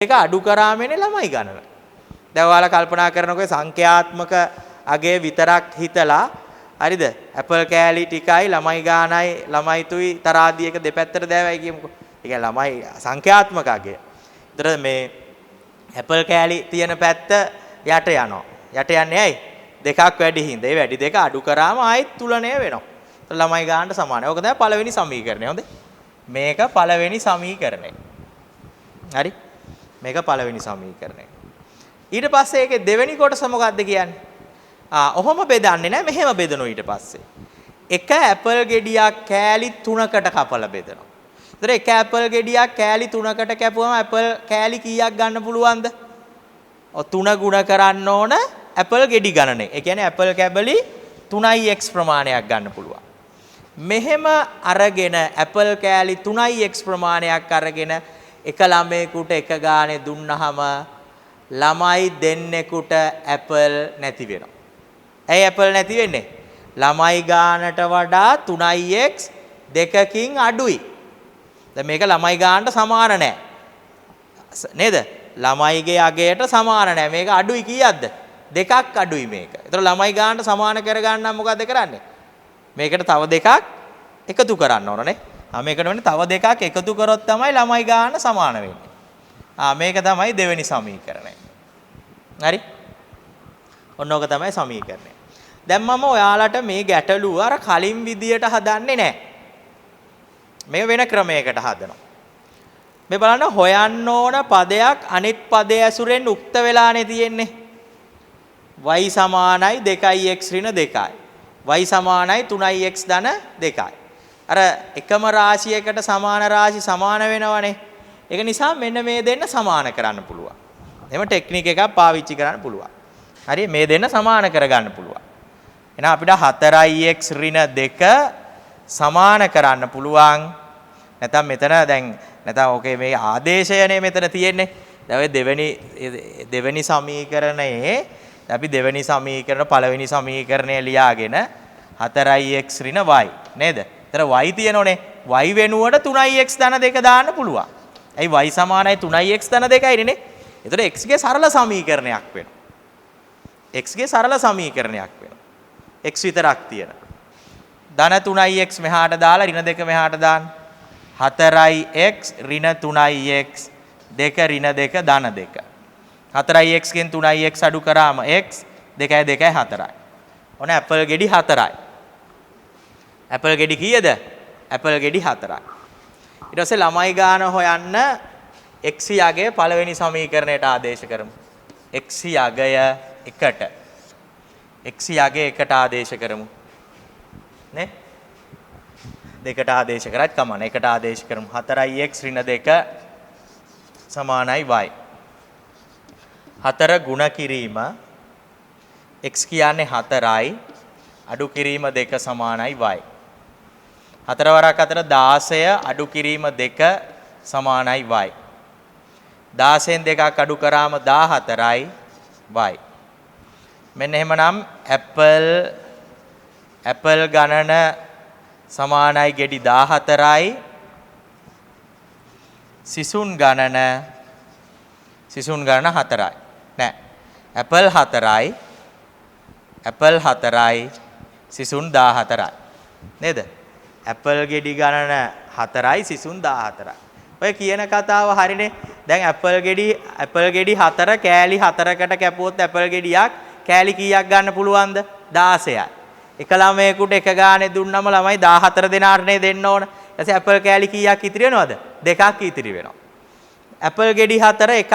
එක අඩු කරාම එන්නේ ළමයි ගණන. දැන් ඔයාලා කල්පනා කරනකොට සංඛ්‍යාත්මක අගය විතරක් හිතලා හරිද? ඇපල් කෑලි ටිකයි ළමයි ගානයි ළමයි තුයි තරාදී එක දෙපැත්තට දෑවයි කියමුකෝ. ඒ කියන්නේ ළමයි සංඛ්‍යාත්මක අගය. ඒතර මේ ඇපල් කෑලි තියෙන පැත්ත යට යනවා. යට යන්නේ ඇයි? දෙකක් වැඩි හින්දා. ඒ වැඩි දෙක අඩු කරාම ආයෙත් තුලණය වෙනවා. ඒතර ළමයි ගානට සමානයි. ඕක තමයි පළවෙනි සමීකරණය. හොඳේ. මේක පළවෙනි සමීකරණය. හරි? මේක පළවෙනි සමීකරණය. ඊට පස්සේ ඒකේ දෙවෙනි කොටස මොකද්ද කියන්නේ? ආ ඔහොම බෙදන්නේ නැහැ, මෙහෙම බෙදනවා ඊට පස්සේ. එක ඇපල් ගෙඩියක් කෑලි තුනකට කපලා බෙදනවා. ඒතර එක ඇපල් ගෙඩියක් කෑලි තුනකට කැපුවම ඇපල් කෑලි කීයක් ගන්න පුළුවන්ද? ඔව් තුන ගුණ කරන්න ඕන ඇපල් ගෙඩි ගණනේ. ඒ කියන්නේ ඇපල් කැබලි 3x ප්‍රමාණයක් ගන්න පුළුවන්. මෙහෙම අරගෙන ඇපල් කෑලි 3x ප්‍රමාණයක් අරගෙන එක ළමයෙකුට එක ගානේ දුන්නහම ළමයි දෙන්නෙකුට ඇපල් නැති වෙනවා. ඇයි ඇපල් නැති වෙන්නේ? ළමයි ගානට වඩා 3x දෙකකින් අඩුයි. දැන් මේක ළමයි ගානට සමාන නෑ. නේද? ළමයිගේ අගයට සමාන නෑ. මේක අඩුයි කීයක්ද? දෙකක් අඩුයි මේක. ඒතර ළමයි ගානට සමාන කරගන්න නම් මොකද්ද කරන්නේ? මේකට තව දෙකක් එකතු කරන්න ඕනනේ. ආ මේකට වෙන්නේ තව දෙකක් එකතු කරොත් තමයි ළමයි ගාන සමාන වෙන්නේ. ආ මේක තමයි දෙවෙනි සමීකරණය. හරි? ඔන්න ඕක තමයි සමීකරණය. දැන් මම ඔයාලට මේ ගැටලුව අර කලින් විදියට හදන්නේ නෑ. මේ වෙන ක්‍රමයකට හදනවා. මේ බලන්න හොයන්න ඕන පදයක් අනිත් පදය ඇසුරෙන් උක්ත වෙලානේ තියෙන්නේ. y සමානයි 2x ඍණ 2යි. y සමානයි 3x ධන 2යි. අර එකම රාශියකට සමාන රාශි සමාන වෙනවනේ. ඒක නිසා මෙන්න මේ දෙන්න සමාන කරන්න පුළුවන්. එහෙම ටෙක්නික් එකක් පාවිච්චි කරන්න පුළුවන්. හරි මේ දෙන්න සමාන කරගන්න පුළුවන්. එහෙනම් අපිට 4x ඍණ 2 සමාන කරන්න පුළුවන්. නැත්නම් මෙතන දැන් නැත්නම් ඕකේ මේ ආදේශයනේ මෙතන තියෙන්නේ. දැන් ඔය දෙවෙනි දෙවෙනි සමීකරණයේ අපි දෙවෙනි සමීකරණ පළවෙනි සමීකරණය ලියාගෙන 4x ඍණ y නේද? එතන y තියෙනෝනේ. y වෙනුවට 3x ධන 2 දාන්න පුළුවන්. ඇයි y සමානයි 3x ධන 2යිනේ නේ? එතකොට x ගේ සරල සමීකරණයක් වෙනවා. x ගේ සරල සමීකරණයක් වෙනවා. x විතරක් තියෙන. ධන 3x මෙහාට දාලා ඍණ 2 මෙහාට දාන්න. 4x ඍණ 3x 2 ඍණ 2 ධන 2. 4x ගෙන් 3x අඩු කරාම x 2 2 4යි. ඔන්න ඇපල් ගෙඩි 4යි. ඇපල් ගෙඩි කීයද? ඇපල් ගෙඩි 4යි. ඊට පස්සේ ළමයි ගාන හොයන්න x යගය පළවෙනි සමීකරණයට ආදේශ කරමු. x යගය 1ට. x යගය 1ට ආදේශ කරමු. නේ? දෙකට ආදේශ කරත් කමක් නෑ. එකට ආදේශ කරමු. 4x ඍණ 2 සමානයි y. 4 ගුණ කිරීම x කියන්නේ 4යි අඩු කිරීම 2 සමානයි y. 4 වරක් 4 16 අඩු කිරීම 2 සමානයි y. 16න් දෙකක් අඩු කරාම 14යි y. මෙන්න එහෙමනම් ඇපල් ඇපල් ගණන සමානයි ගෙඩි 14යි සිසුන් ගණන සිසුන් ගණන 4යි. නෑ. ඇපල් 4යි ඇපල් 4යි සිසුන් 14යි. නේද? ඇපල් ගෙඩි ගණන 4යි සිසුන් 14යි. ඔය කියන කතාව හරිනේ. දැන් ඇපල් ගෙඩි 4 කෑලි 4කට කැපුවොත් ඇපල් ගෙඩියක් කෑලි කීයක් ගන්න පුළුවන්ද? 16යි. එක ළමයෙකුට එක ගානේ දුන්නම ළමයි 14 දෙනාටනේ දෙන්න ඕන. ඊට පස්සේ ඇපල් කෑලි කීයක් ඉතිරි වෙනවද? දෙකක් ඉතිරි වෙනවා. ඇපල් ගෙඩි 4 එකක්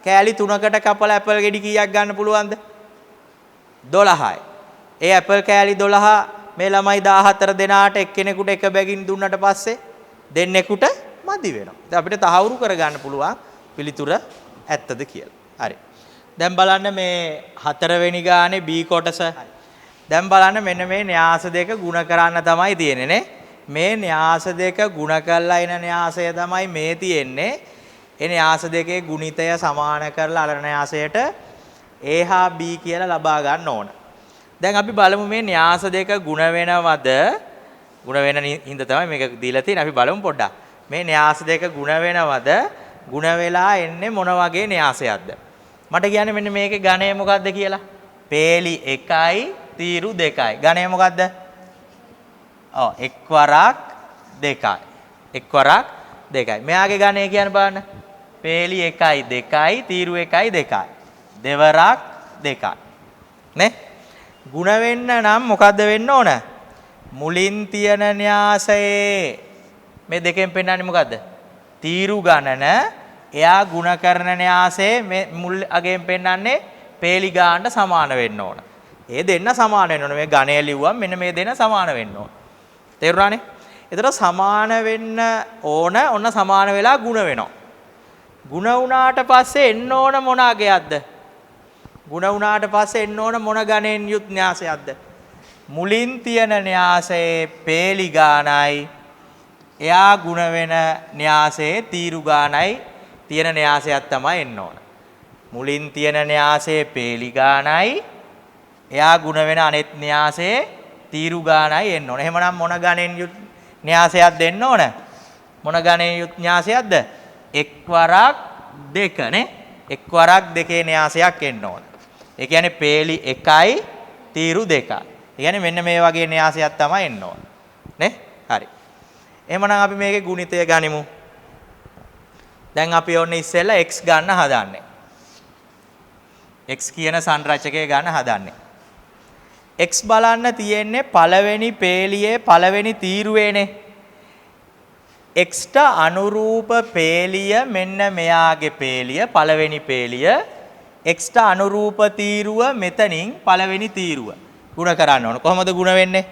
කෑලි තුනකට කපලා ඇපල් ගෙඩි කීයක් ගන්න පුළුවන්ද? 12යි. ඒ ඇපල් කෑලි 12 මේ ළමයි 14 දෙනාට එක්කෙනෙකුට එක බැගින් දුන්නට පස්සේ දෙන්නෙකුට මදි වෙනවා. ඉතින් අපිට තහවුරු කරගන්න පුළුවන් පිළිතුර ඇත්තද කියලා. හරි. දැන් බලන්න මේ හතරවෙනි ගානේ B කොටස. දැන් බලන්න මෙන්න මේ න්‍යාස දෙක ගුණ කරන්න තමයි තියෙන්නේ නේ. මේ න්‍යාස දෙක ගුණ කරලා එන න්‍යාසය තමයි මේ තියෙන්නේ. ඒ න්‍යාස දෙකේ ගුණිතය සමාන කරලා අර න්‍යාසයට A හා B කියලා ලබා ගන්න ඕන. දැන් අපි බලමු මේ න්‍යාස දෙක ගුණ වෙනවද? ගුණ වෙන හින්දා තමයි මේක දීලා තියෙන්නේ. අපි බලමු පොඩ්ඩක්. මේ න්‍යාස දෙක ගුණ වෙනවද? ගුණ වෙලා එන්නේ මොන වගේ න්‍යාසයක්ද? මට කියන්නේ මෙන්න මේකේ ගණය මොකද්ද කියලා. පේලි 1යි තීරු 2යි. ගණය මොකද්ද? ඔව් එක් වරක් 2යි. එක් වරක් 2යි. මෙයාගේ ගණය කියන්න බලන්න. පේලි 1යි 2යි තීරු 1යි 2යි. දෙවරක් 2යි. නේ? ගුණ වෙන්න නම් මොකද්ද වෙන්න ඕන? මුලින් තියෙන න්‍යාසයේ මේ දෙකෙන් පෙන්වන්නේ මොකද්ද? තීරු ගණන. එයා ගුණ කරන න්‍යාසයේ මේ මුල් අගයෙන් පෙන්වන්නේ පේලි ගානට සමාන වෙන්න ඕන. ඒ දෙන්න සමාන වෙන්න ඕන. මේ ගණය ලිව්වම මෙන්න මේ දෙන්න සමාන වෙන්න ඕන. තේරුණානේ? එතකොට සමාන වෙන්න ඕන. ඔන්න සමාන වෙලා ගුණ වෙනවා. ගුණ වුණාට පස්සේ එන්න ඕන මොන අගයක්ද? ගුණ වුණාට පස්සේ එන්න ඕන මොන ගණයෙන් යුත් න්‍යාසයක්ද? මුලින් තියෙන න්‍යාසයේ පේලි ගානයි එයා ගුණ වෙන න්‍යාසයේ තීරු ගානයි තියෙන න්‍යාසයක් තමයි එන්න ඕන. මුලින් තියෙන න්‍යාසයේ පේලි ගානයි එයා ගුණ වෙන අනෙත් න්‍යාසයේ තීරු ගානයි එන්න ඕන. එහෙමනම් මොන ගණයෙන් යුත් න්‍යාසයක් දෙන්න ඕන? මොන ගණයෙන් යුත් න්‍යාසයක්ද? එක් වරක් 2 නේ. එක් වරක් 2 න්‍යාසයක් එන්න ඕන. ඒ කියන්නේ පේලි 1යි තීරු 2යි. ඒ කියන්නේ මෙන්න මේ වගේ න්‍යාසයක් තමයි එන්න ඕන. නේ? හරි. එහෙමනම් අපි මේකේ ගුණිතය ගනිමු. දැන් අපි ඔන්න ඉස්සෙල්ලා x ගන්න හදන්නේ. x කියන සංරචකය ගන්න හදන්නේ. x බලන්න තියෙන්නේ පළවෙනි පේලියේ පළවෙනි තීරුවේනේ. x ට අනුරූප පේලිය මෙන්න මෙයාගේ පේලිය පළවෙනි පේලිය. x ට අනුරූප තීරුව මෙතනින් පළවෙනි තීරුව ගුණ කරන්න ඕන. කොහොමද ගුණ වෙන්නේ?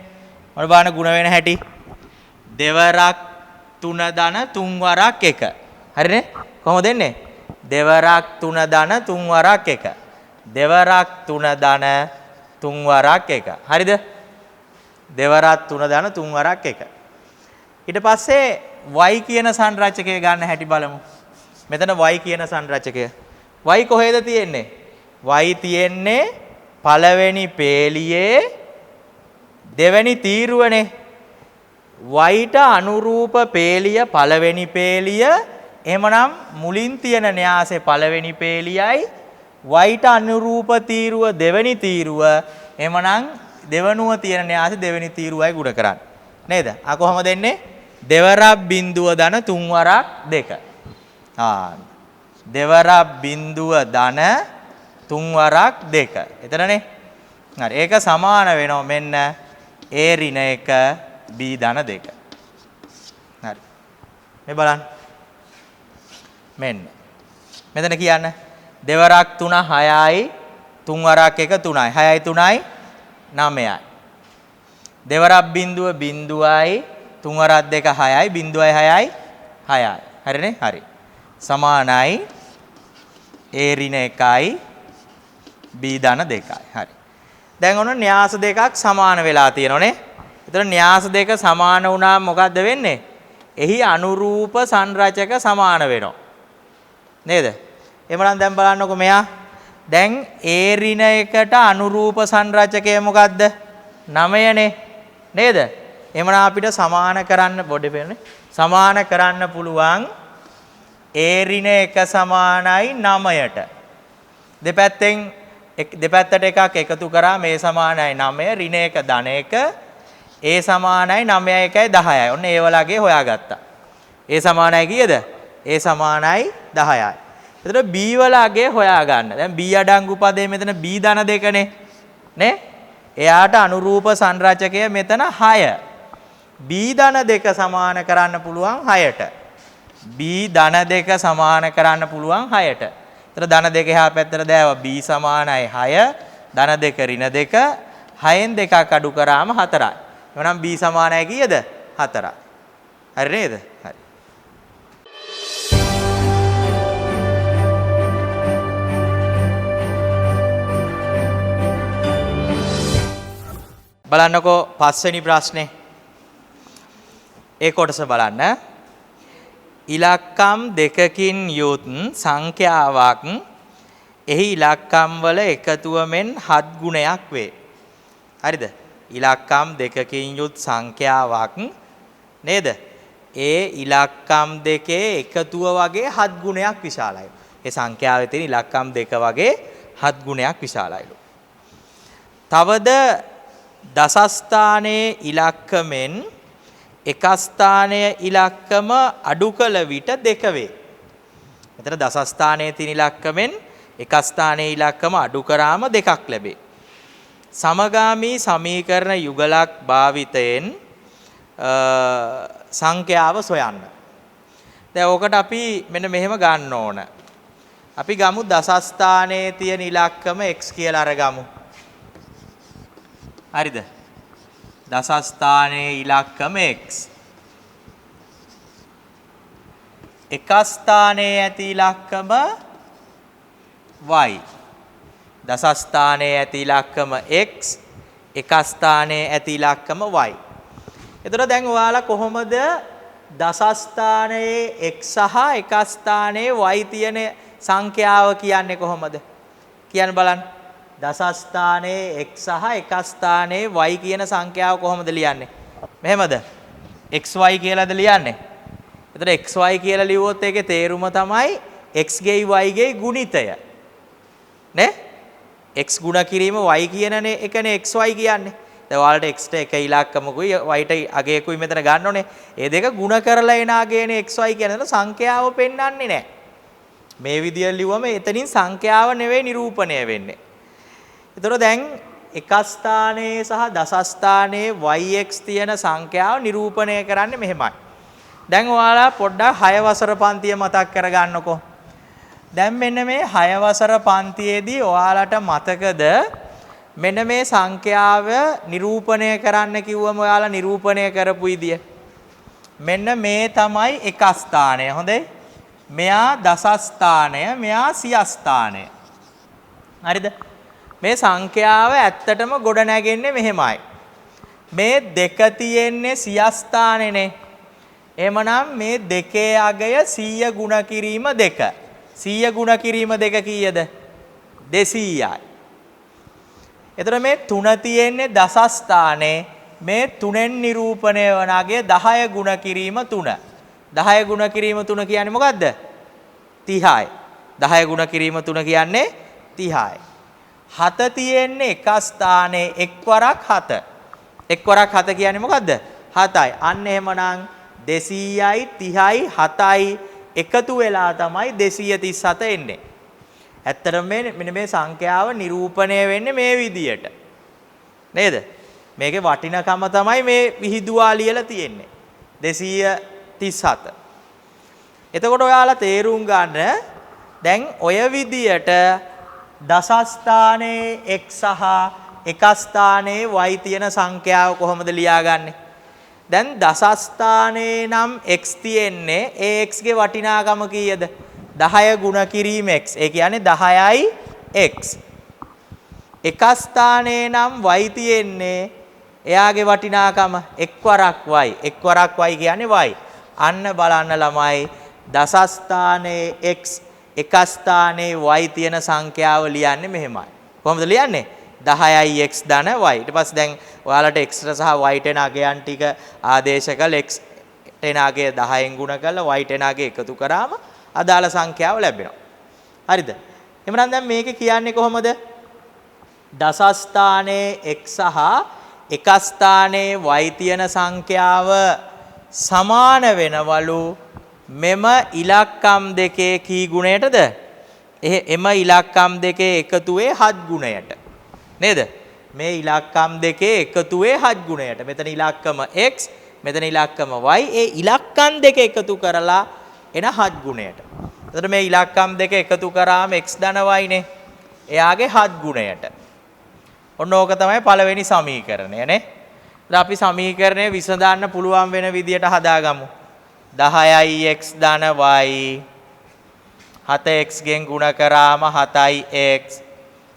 මොන බලන්න ගුණ වෙන හැටි. දෙවරක් 3 ධන 3 වරක් 1. හරිනේ? කොහොමද එන්නේ? දෙවරක් 3 ධන 3 වරක් 1. දෙවරක් 3 ධන 3 වරක් 1. හරිද? දෙවරක් 3 ධන 3 වරක් 1. ඊට පස්සේ y කියන සංරචකය ගන්න හැටි බලමු. මෙතන y කියන සංරචකය. y කොහෙද තියෙන්නේ? y තියෙන්නේ පළවෙනි පේලියේ දෙවෙනි තීරුවනේ. y ට අනුරූප පේලිය පළවෙනි පේලිය. එහෙමනම් මුලින් තියෙන න්‍යාසයේ පළවෙනි පේලියයි y ට අනුරූප තීරුව දෙවෙනි තීරුව. එහෙමනම් දෙවනුව තියෙන න්‍යාසයේ දෙවෙනි තීරුවයි ගුණ කරන්නේ. නේද? ආ කොහොමද එන්නේ? දෙවරක් බිඳුව ධන 3 වරක් 2. ආ දෙවරක් බිඳුව ධන 3 වරක් 2. එතනනේ. හරි. ඒක සමාන වෙනවා මෙන්න a ඍණ 1 b ධන 2. හරි. මේ බලන්න. මෙන්න. මෙතන කියන්න දෙවරක් 3 6යි 3 වරක් 1 3යි. 6යි 3යි 9යි. දෙවරක් බිඳුව බිඳුවයි 3 වරක් 2 6යි බිඳුවයි 6යි 6යි. හරිනේ? හරි. සමානයි a ඍණ 1යි b ධන 2යි. හරි. දැන් ඔන්න න්‍යාස දෙකක් සමාන වෙලා තියෙනෝනේ. එතකොට න්‍යාස දෙක සමාන වුණාම මොකද්ද වෙන්නේ? එහි අනුරූප සංරචක සමාන වෙනවා. නේද? එහෙමනම් දැන් බලන්නකො මෙයා. දැන් a ඍණ 1ට අනුරූප සංරචකය මොකද්ද? 9නේ. නේද? එහෙමනම් අපිට සමාන කරන්න බොඩේ පේන්නේ. සමාන කරන්න පුළුවන් a ඍණ 1 සමානයි 9ට. දෙපැත්තෙන් දෙපැත්තට එකක් එකතු කරා මේ සමානයි 9 ඍණ 1 ධන 1 a සමානයි 9 1යි 10යි. ඔන්න ඒ වලගේ හොයාගත්තා. a සමානයි කීයද? a සමානයි 10යි. එතකොට b වල අගය හොයාගන්න. දැන් b අඩංගු පදේ මෙතන b ධන 2නේ. නේ? එයාට අනුරූප සංරචකය මෙතන 6. b ධන 2 සමාන කරන්න පුළුවන් 6ට. b ධන 2 සමාන කරන්න පුළුවන් 6ට. එතකොට ධන 2 එහා පැත්තට දෑවා b සමානයි 6 ධන 2 ඍණ 2 6න් 2ක් අඩු කරාම 4යි. එහෙනම් b සමානයි කීයද? 4යි. හරි නේද? හරි. බලන්නකෝ පස්වෙනි ප්‍රශ්නේ. ඒ කොටස බලන්න. ඉලක්කම් දෙකකින් යුත් සංඛ්‍යාවක් එහි ඉලක්කම් වල එකතුව මෙන් 7 ගුණයක් වේ. හරිද? ඉලක්කම් දෙකකින් යුත් සංඛ්‍යාවක් නේද? ඒ ඉලක්කම් දෙකේ එකතුව වගේ 7 ගුණයක් විශාලයි. ඒ සංඛ්‍යාවේ තියෙන ඉලක්කම් දෙක වගේ 7 ගුණයක් විශාලයිලු. තවද දසස්ථානයේ ඉලක්කමෙන් එක ස්ථානයේ ඉලක්කම අඩු කළ විට දෙක වේ. මෙතන දසස්ථානයේ තියෙන ඉලක්කමෙන් එක ස්ථානයේ ඉලක්කම අඩු කරාම දෙකක් ලැබේ. සමගාමී සමීකරණ යුගලක් භාවිතයෙන් සංඛ්‍යාව සොයන්න. දැන් ඕකට අපි මෙන්න මෙහෙම ගන්න ඕන. අපි ගමු දසස්ථානයේ තියෙන ඉලක්කම x කියලා අරගමු. හරිද? දසස්ථානයේ ඉලක්කම x. එක ස්ථානයේ ඇති ඉලක්කම y. දසස්ථානයේ ඇති ඉලක්කම x, එක ස්ථානයේ ඇති ඉලක්කම y. එතකොට දැන් ඔයාලා කොහොමද දසස්ථානයේ x සහ එක ස්ථානයේ y තියෙන සංඛ්‍යාව කියන්නේ කොහොමද? කියන්න බලන්න. දසස්ථානයේ x සහ එක ස්ථානයේ y කියන සංඛ්‍යාව කොහොමද ලියන්නේ? මෙහෙමද? xy කියලාද ලියන්නේ? එතකොට xy කියලා ලිව්වොත් ඒකේ තේරුම තමයි x ගෙයි y ගෙයි ගුණිතය. නේ? x ගුණ කිරීම y කියනනේ එකනේ xy කියන්නේ. දැන් ඔයාලට x ට එක ඉලක්කමකුයි y ට අගයකුයි මෙතන ගන්න ඕනේ. ඒ දෙක ගුණ කරලා එන අගයනේ xy කියන්නේ. එතන සංඛ්‍යාව පෙන්වන්නේ නැහැ. මේ විදියට ලිව්වම එතනින් සංඛ්‍යාව නෙවෙයි නිරූපණය වෙන්නේ. එතකොට දැන් එක ස්ථානයේ සහ දසස්ථානයේ yx තියෙන සංඛ්‍යාව නිරූපණය කරන්නේ මෙහෙමයි. දැන් ඔයාලා පොඩ්ඩක් 6 වසර පන්තිය මතක් කරගන්නකෝ. දැන් මෙන්න මේ 6 වසර පන්තියේදී ඔයාලට මතකද මෙන්න මේ සංඛ්‍යාව නිරූපණය කරන්න කිව්වම ඔයාලා නිරූපණය කරපු විදිය? මෙන්න මේ තමයි එක ස්ථානය. හොඳයි. මෙයා දසස්ථානය, මෙයා සියස්ථානය. හරිද? මේ සංඛ්‍යාව ඇත්තටම ගොඩ නැගෙන්නේ මෙහෙමයි. මේ දෙක තියෙන්නේ සියස්ථානේනේ. එහෙමනම් මේ දෙකේ අගය 100 ගුණ කිරීම 2. 100 ගුණ කිරීම 2 කීයද? 200යි. එතකොට මේ තුන තියෙන්නේ දසස්ථානේ. මේ තුනෙන් නිරූපණය වන අගය 10 ගුණ කිරීම 3. 10 ගුණ කිරීම 3 කියන්නේ මොකද්ද? 30යි. 10 ගුණ කිරීම 3 කියන්නේ 30යි. 7 තියෙන්නේ එක ස්ථානයේ එක් වරක් 7. එක් වරක් 7 කියන්නේ මොකද්ද? 7යි. අන්න එහෙමනම් 200යි 30යි 7යි එකතු වෙලා තමයි 237 එන්නේ. ඇත්තටම මෙන්න මේ සංඛ්‍යාව නිරූපණය වෙන්නේ මේ විදියට. නේද? මේකේ වටිනකම තමයි මේ විහිදුවා ලියලා තියෙන්නේ. 237. එතකොට ඔයාලා තේරුම් ගන්න දැන් ඔය විදියට දසස්ථානයේ x සහ එක ස්ථානයේ y තියෙන සංඛ්‍යාව කොහොමද ලියාගන්නේ? දැන් දසස්ථානයේ නම් x තියෙන්නේ ඒ x ගේ වටිනාකම කීයද? 10 ගුණ කිරීම x. ඒ කියන්නේ 10යි x. එක ස්ථානයේ නම් y තියෙන්නේ එයාගේ වටිනාකම එක් වරක් y. එක් වරක් y කියන්නේ y. අන්න බලන්න ළමයි, දසස්ථානයේ x එක ස්ථානයේ y තියෙන සංඛ්‍යාව ලියන්නේ මෙහෙමයි. කොහොමද ලියන්නේ? 10යි x ධන y. ඊට පස්සේ දැන් ඔයාලට x සහ y ට එන අගයන් ටික ආදේශ කළ x ට එන අගය 10න් ගුණ කරලා y ට එන අගය එකතු කරාම අදාළ සංඛ්‍යාව ලැබෙනවා. හරිද? එහෙමනම් දැන් මේකේ කියන්නේ කොහොමද? දසස්ථානයේ x සහ එක ස්ථානයේ y තියෙන සංඛ්‍යාව සමාන වෙනවලු මෙම ඉලක්කම් දෙකේ කී ගුණයටද? එම ඉලක්කම් දෙකේ එකතුවේ 7 ගුණයට. නේද? මේ ඉලක්කම් දෙකේ එකතුවේ 7 ගුණයට. මෙතන ඉලක්කම x, මෙතන ඉලක්කම y. ඒ ඉලක්කම් දෙක එකතු කරලා එන 7 ගුණයට. එතකොට මේ ඉලක්කම් දෙක එකතු කරාම x ධන y නේ. එයාගේ 7 ගුණයට. ඔන්න ඕක තමයි පළවෙනි සමීකරණය නේ. දැන් අපි සමීකරණය විසඳන්න පුළුවන් වෙන විදියට හදාගමු. 10යි x ධන y 7x ගෙන් ගුණ කරාම 7යි x,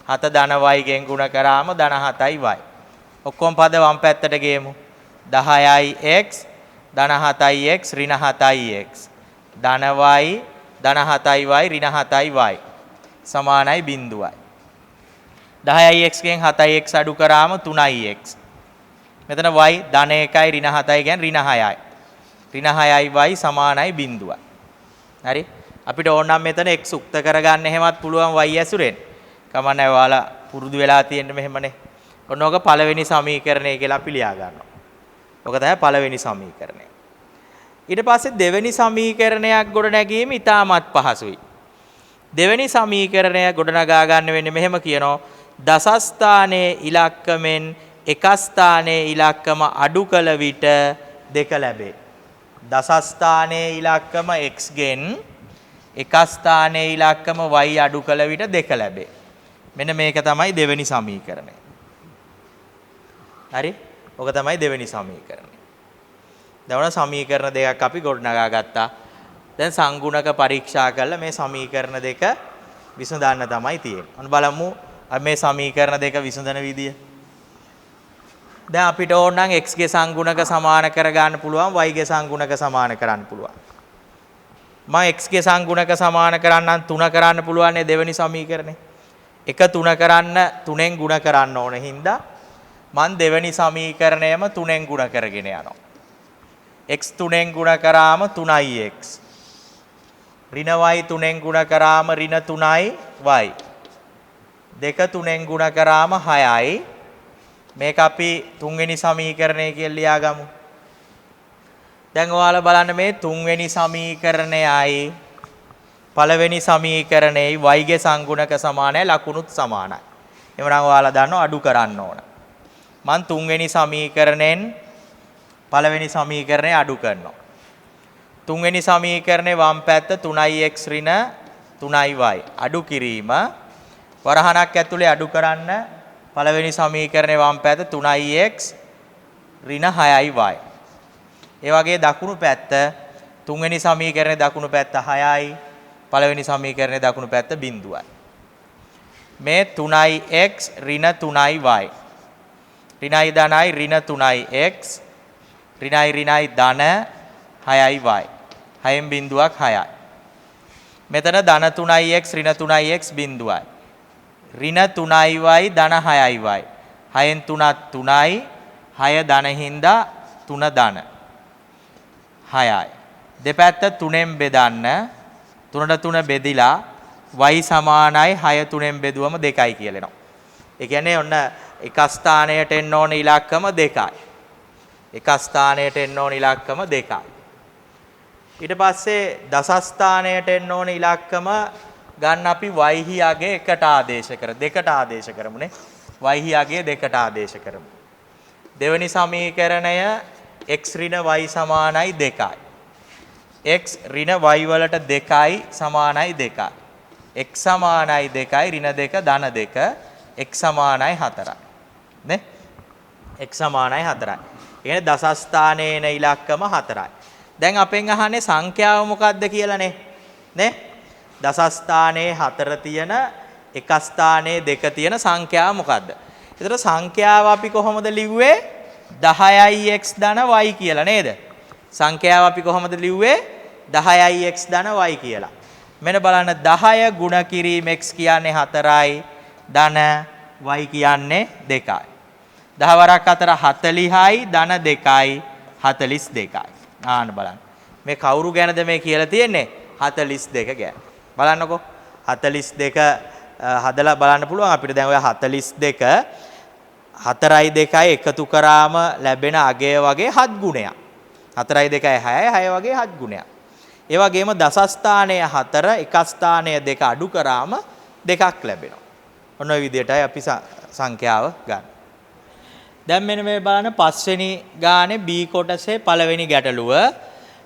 7 ධන y ගෙන් ගුණ කරාම ධන 7යි y. ඔක්කොම පද වම් පැත්තට ගේමු. 10යි x ධන 7යි x ඍණ 7යි x ධන y ධන 7යි y ඍණ 7යි y සමානයි බිංදුවයි. 10යි x ගෙන් 7යි x අඩු කරාම 3යි x. මෙතන y ධන 1යි ඍණ 7යි කියන්නේ ඍණ 6යි. ඍණ 6යි y සමානයි 0යි. හරි? අපිට ඕන නම් මෙතන x උක්ත කරගන්න එහෙමත් පුළුවන් y ඇසුරෙන්. කමක් නැහැ, ඔයාලා පුරුදු වෙලා තියෙන්න මෙහෙමනේ. ඔන්න ඔක පළවෙනි සමීකරණය කියලා අපි ලියා ගන්නවා. ඔක තමයි පළවෙනි සමීකරණය. ඊට පස්සේ දෙවෙනි සමීකරණයක් ගොඩ නැගීම ඉතාමත් පහසුයි. දෙවෙනි සමීකරණය ගොඩනගා ගන්න වෙන්නේ මෙහෙම කියනවා. දසස්ථානයේ ඉලක්කමෙන් එක ස්ථානයේ ඉලක්කම අඩු කළ විට 2 ලැබේ. දසස්ථානයේ ඉලක්කම x ගෙන් එක ස්ථානයේ ඉලක්කම y අඩු කළ විට 2 ලැබේ. මෙන්න මේක තමයි දෙවෙනි සමීකරණය. හරි? ඔක තමයි දෙවෙනි සමීකරණය. දැන් ඔන්න සමීකරණ දෙකක් අපි ගොඩනගා ගත්තා. දැන් සංගුණක පරීක්ෂා කරලා මේ සමීකරණ දෙක විසඳන්න තමයි තියෙන්නේ. ඔන්න බලමු අපි මේ සමීකරණ දෙක විසඳන විදිය. දැන් අපිට ඕන නම් x ගේ සංගුණක සමාන කරගන්න පුළුවන්, y ගේ සංගුණක සමාන කරන්න පුළුවන්. මම x ගේ සංගුණක සමාන කරන්නම් 3 කරන්න පුළුවන් නේ දෙවෙනි සමීකරණේ. 1 3 කරන්න 3ෙන් ගුණ කරන්න ඕන හින්දා මං දෙවෙනි සමීකරණයම 3ෙන් ගුණ කරගෙන යනවා. x 3ෙන් ගුණ කරාම 3x. ඍණ y 3ෙන් ගුණ කරාම ඍණ 3y. 2 3ෙන් ගුණ කරාම 6යි. මේක අපි තුන්වෙනි සමීකරණය කියලා ලියාගමු. දැන් ඔයාලා බලන්න මේ තුන්වෙනි සමීකරණයයි පළවෙනි සමීකරණයයි y ගේ සංගුණක සමානයි, ලකුණුත් සමානයි. එහෙනම් ඔයාලා දන්නවා අඩු කරන්න ඕන. මං තුන්වෙනි සමීකරණයෙන් පළවෙනි සමීකරණය අඩු කරනවා. තුන්වෙනි සමීකරණේ වම් පැත්ත 3x ඍණ 3y අඩු කිරීම වරහණක් ඇතුලේ අඩු කරන්න පළවෙනි සමීකරණේ වම් පැත්ත 3x ඍණ 6y. ඒ වගේ දකුණු පැත්ත තුන්වෙනි සමීකරණේ දකුණු පැත්ත 6යි, පළවෙනි සමීකරණේ දකුණු පැත්ත 0යි. මේ 3x ඍණ 3y ඍණයි ධනයි ඍණ 3x ඍණයි ඍණයි ධන 6y. 6න් බිඳුවක් 6යි. මෙතන ධන 3x ඍණ 3x 0යි. ඍණ 3y ධන 6y. 6න් 3ක් 3යි. 6 ධන හින්දා 3 ධන 6යි. දෙපැත්ත 3ෙන් බෙදන්න. 3ට 3 බෙදිලා y සමානයි 6 3ෙන් බෙදුවම 2යි කියලා එනවා. ඒ කියන්නේ ඔන්න එක ස්ථානයට එන්න ඕන ඉලක්කම 2යි. එක ස්ථානයට එන්න ඕන ඉලක්කම 2යි. ඊට පස්සේ දසස්ථානයට එන්න ඕන ඉලක්කම ගන්න අපි y හි අගය එකට ආදේශ කර දෙකට ආදේශ කරමුනේ. y හි අගය දෙකට ආදේශ කරමු. දෙවෙනි සමීකරණය x ඍණ y සමානයි 2යි. x ඍණ y වලට 2යි සමානයි 2යි. x සමානයි 2යි ඍණ 2 ධන 2 x සමානයි 4යි. නේ? x සමානයි 4යි. ඒ කියන්නේ දසස්ථානයේ එන ඉලක්කම 4යි. දැන් අපෙන් අහන්නේ සංඛ්‍යාව මොකක්ද කියලානේ. නේ? දසස්ථානයේ 4 තියෙන එක ස්ථානයේ 2 තියෙන සංඛ්‍යාව මොකද්ද? ඒතර සංඛ්‍යාව අපි කොහොමද ලිව්වේ? 10යි x ධන y කියලා නේද? සංඛ්‍යාව අපි කොහොමද ලිව්වේ? 10යි x ධන y කියලා. මෙන්න බලන්න 10 ගුණ කිරීම x කියන්නේ 4යි ධන y කියන්නේ 2යි. 10 වරක් 4 40යි ධන 2යි 42යි. ආන්න බලන්න. මේ කවුරු ගැනද මේ කියලා තියෙන්නේ? 42 ගැන. බලන්නකෝ 42 හදලා බලන්න පුළුවන් අපිට. දැන් ඔය 42 4යි 2යි එකතු කරාම ලැබෙන අගය වගේ 7 ගුණයක්. 4යි 2යි 6යි 6 වගේ 7 ගුණයක්. ඒ වගේම දසස්ථානය 4 එක ස්ථානය 2 අඩු කරාම 2ක් ලැබෙනවා. ඔන්න ඔය විදිහටයි අපි සංඛ්‍යාව ගන්න. දැන් මෙන්න මේ බලන්න පස්වෙනි ගානේ B කොටසේ පළවෙනි ගැටලුව.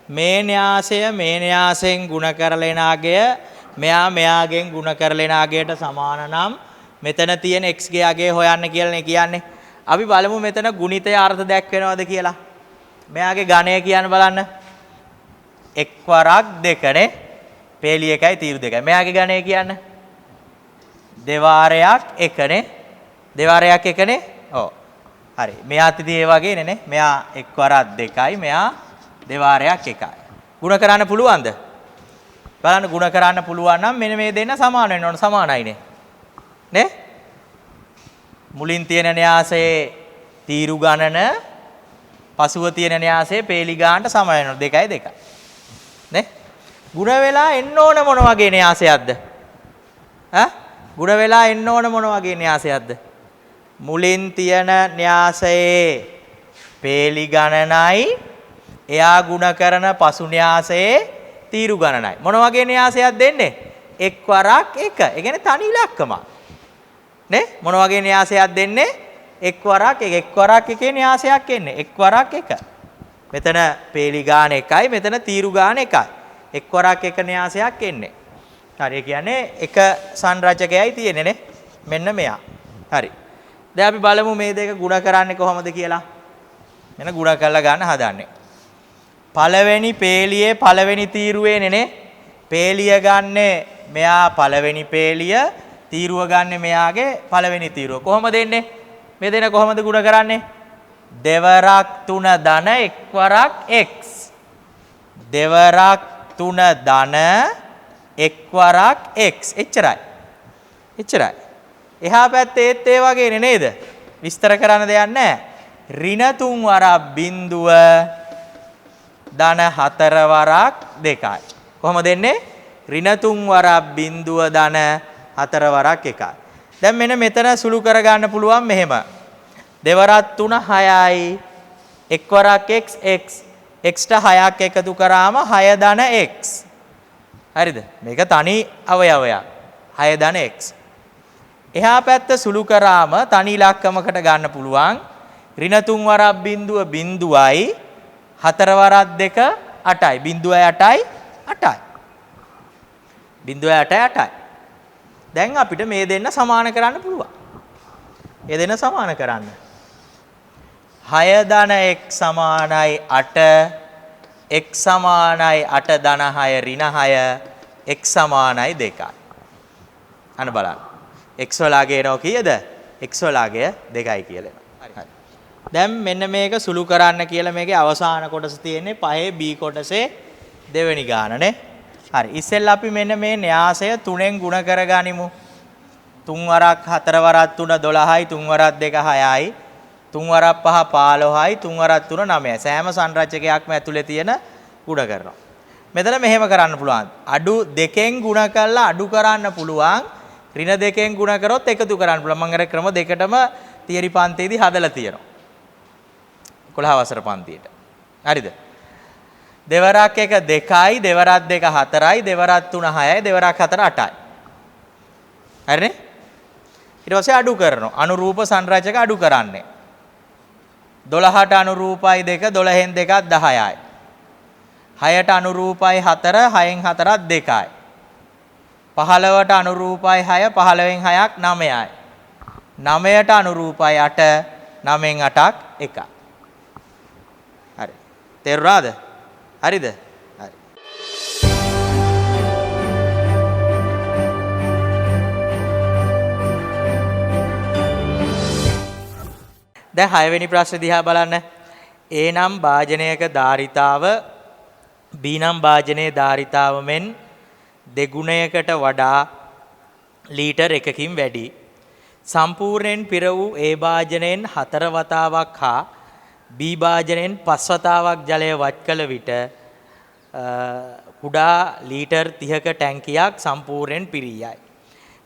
මේ න්‍යාසය මේ න්‍යාසයෙන් ගුණ කරලා එන අගය මෙයා මෙයාගෙන් ගුණ කරලා එන අගයට සමාන නම් මෙතන තියෙන x ගේ අගය හොයන්න කියලානේ කියන්නේ. අපි බලමු මෙතන ගුණිතය අර්ථ දැක්වෙනවද කියලා. මෙයාගේ ගණය කියන්න බලන්න. එක් වරක් දෙකනේ. පේලි එකයි තීරු දෙකයි. මෙයාගේ ගණය කියන්න. දෙවාරයක් එකනේ. දෙවාරයක් එකනේ. ඔව්. හරි. මෙයාත් ඉතින් ඒ වගේනේ නේ. මෙයා එක් වරක් දෙකයි, මෙයා දෙවාරයක් එකයි. ගුණ කරන්න පුළුවන්ද? බලන්න ගුණ කරන්න පුළුවන් නම් මෙන්න මේ දෙන්න සමාන වෙන්න ඕන. සමානයිනේ. නේ? මුලින් තියෙන න්‍යාසයේ තීරු ගණන පසුව තියෙන න්‍යාසයේ පේලි ගානට සම වෙනවා 2යි 2. නේ? ගුණ වෙලා එන්න ඕන මොන වගේ න්‍යාසයක්ද? ඈ? ගුණ වෙලා එන්න ඕන මොන වගේ න්‍යාසයක්ද? මුලින් තියෙන න්‍යාසයේ පේලි ගණනයි එයා ගුණ කරන පසු න්‍යාසයේ තීරු ගණනයි. මොන වගේ න්‍යාසයක් දෙන්නේ? එක් වරක් එක. ඒ කියන්නේ තනි ඉලක්කමක්. නේ? මොන වගේ න්‍යාසයක් දෙන්නේ? එක් වරක් එක. එක් වරක් එකේ න්‍යාසයක් එන්නේ. එක් වරක් එක. මෙතන පේලි ගාන එකයි, මෙතන තීරු ගාන එකයි. එක් වරක් එක න්‍යාසයක් එන්නේ. හරි. ඒ කියන්නේ එක සංරචකයයි තියෙන්නේ නේ. මෙන්න මෙයා. හරි. දැන් අපි බලමු මේ දෙක ගුණ කරන්නේ කොහොමද කියලා. මෙන්න ගුණ කරලා ගන්න හදන්නේ. පළවෙනි පේලියේ පළවෙනි තීරුවේනේ නේ. පේලිය ගන්නෙ මෙයා පළවෙනි පේලිය, තීරුව ගන්නෙ මෙයාගේ පළවෙනි තීරුව. කොහොමද එන්නේ? මේ දෙන කොහොමද ගුණ කරන්නේ? දෙවරක් 3 ධන එක් වරක් x. දෙවරක් 3 ධන එක් වරක් x. එච්චරයි. එච්චරයි. එහා පැත්තේ ඒත් ඒ වගේනේ නේද? විස්තර කරන්න දෙයක් නැහැ. ඍණ 3 වරක් බිඳුව ධන 4 වරක් 2යි. කොහොමද එන්නේ? ඍණ 3 වරක් බිඳුව ධන 4 වරක් 1යි. දැන් මෙන්න මෙතන සුළු කරගන්න පුළුවන් මෙහෙම. දෙවරක් 3 6යි. එක් වරක් x x x ට 6ක් එකතු කරාම 6 ධන x. හරිද? මේක තනි අවයවයක්. 6 ධන x. එහා පැත්ත සුළු කරාම තනි ඉලක්කමකට ගන්න පුළුවන්. ඍණ 3 වරක් බිඳුව බිඳුවයි, 4 වරක් 2 8යි. බිඳුවයි 8යි 8යි. බිඳුවයි 8යි 8යි. දැන් අපිට මේ දෙන්න සමාන කරන්න පුළුවන්. ඒ දෙන්න සමාන කරන්න. 6 ධන x සමානයි 8, x සමානයි 8 ධන 6 ඍණ 6, x සමානයි 2යි. අන්න බලන්න. x වල අගය එනවා කීයද? x වල අගය 2යි කියලා එනවා. හරි. දැන් මෙන්න මේක සුළු කරන්න කියලා මේකේ අවසාන කොටස තියෙන්නේ 5 B කොටසේ දෙවෙනි ගානනේ. හරි. ඉස්සෙල්ලා අපි මෙන්න මේ න්‍යාසය 3ෙන් ගුණ කරගනිමු. 3 වරක් 4 වරක් 3 12යි, 3 වරක් 2 6යි, 3 වරක් 5 15යි, 3 වරක් 3 9යි. සෑම සංරචකයක්ම ඇතුලේ තියෙන ගුණ කරනවා. මෙතන මෙහෙම කරන්න පුළුවන්. අඩු දෙකෙන් ගුණ කරලා අඩු කරන්න පුළුවන්. ඍණ දෙකෙන් ගුණ කරොත් එකතු කරන්න පුළුවන්. මම අර ක්‍රම දෙකටම තියරි පන්තියේදී හදලා තියෙනවා. 11 වසර පන්තියට. හරිද? දෙවරක් 1 2යි, දෙවරක් 2 4යි, දෙවරක් 3 6යි, දෙවරක් 4 8යි. හරිනේ? ඊට පස්සේ අඩු කරනවා. අනුරූප සංරචක අඩු කරන්නේ. 12ට අනුරූපයි 2, 12න් 2ක් 10යි. 6ට අනුරූපයි 4, 6න් 4ක් 2යි. 15ට අනුරූපයි 6, 15න් 6ක් 9යි. 9ට අනුරූපයි 8, 9න් 8ක් 1යි. හරි. තේරුණාද? හරිද? හරි. දැන් 6 වෙනි ප්‍රශ්නේ දිහා බලන්න. A නම් භාජනයක ධාරිතාව B නම් භාජනයේ ධාරිතාව මෙන් දෙගුණයකට වඩා ලීටර් එකකින් වැඩි. සම්පූර්ණයෙන් පිර වූ A භාජනයෙන් 4 වතාවක් හා B භාජනයෙන් 5 වතාවක් ජලය වත් කළ විට කුඩා ලීටර් 30ක ටැංකියක් සම්පූර්ණයෙන් පිරී යයි.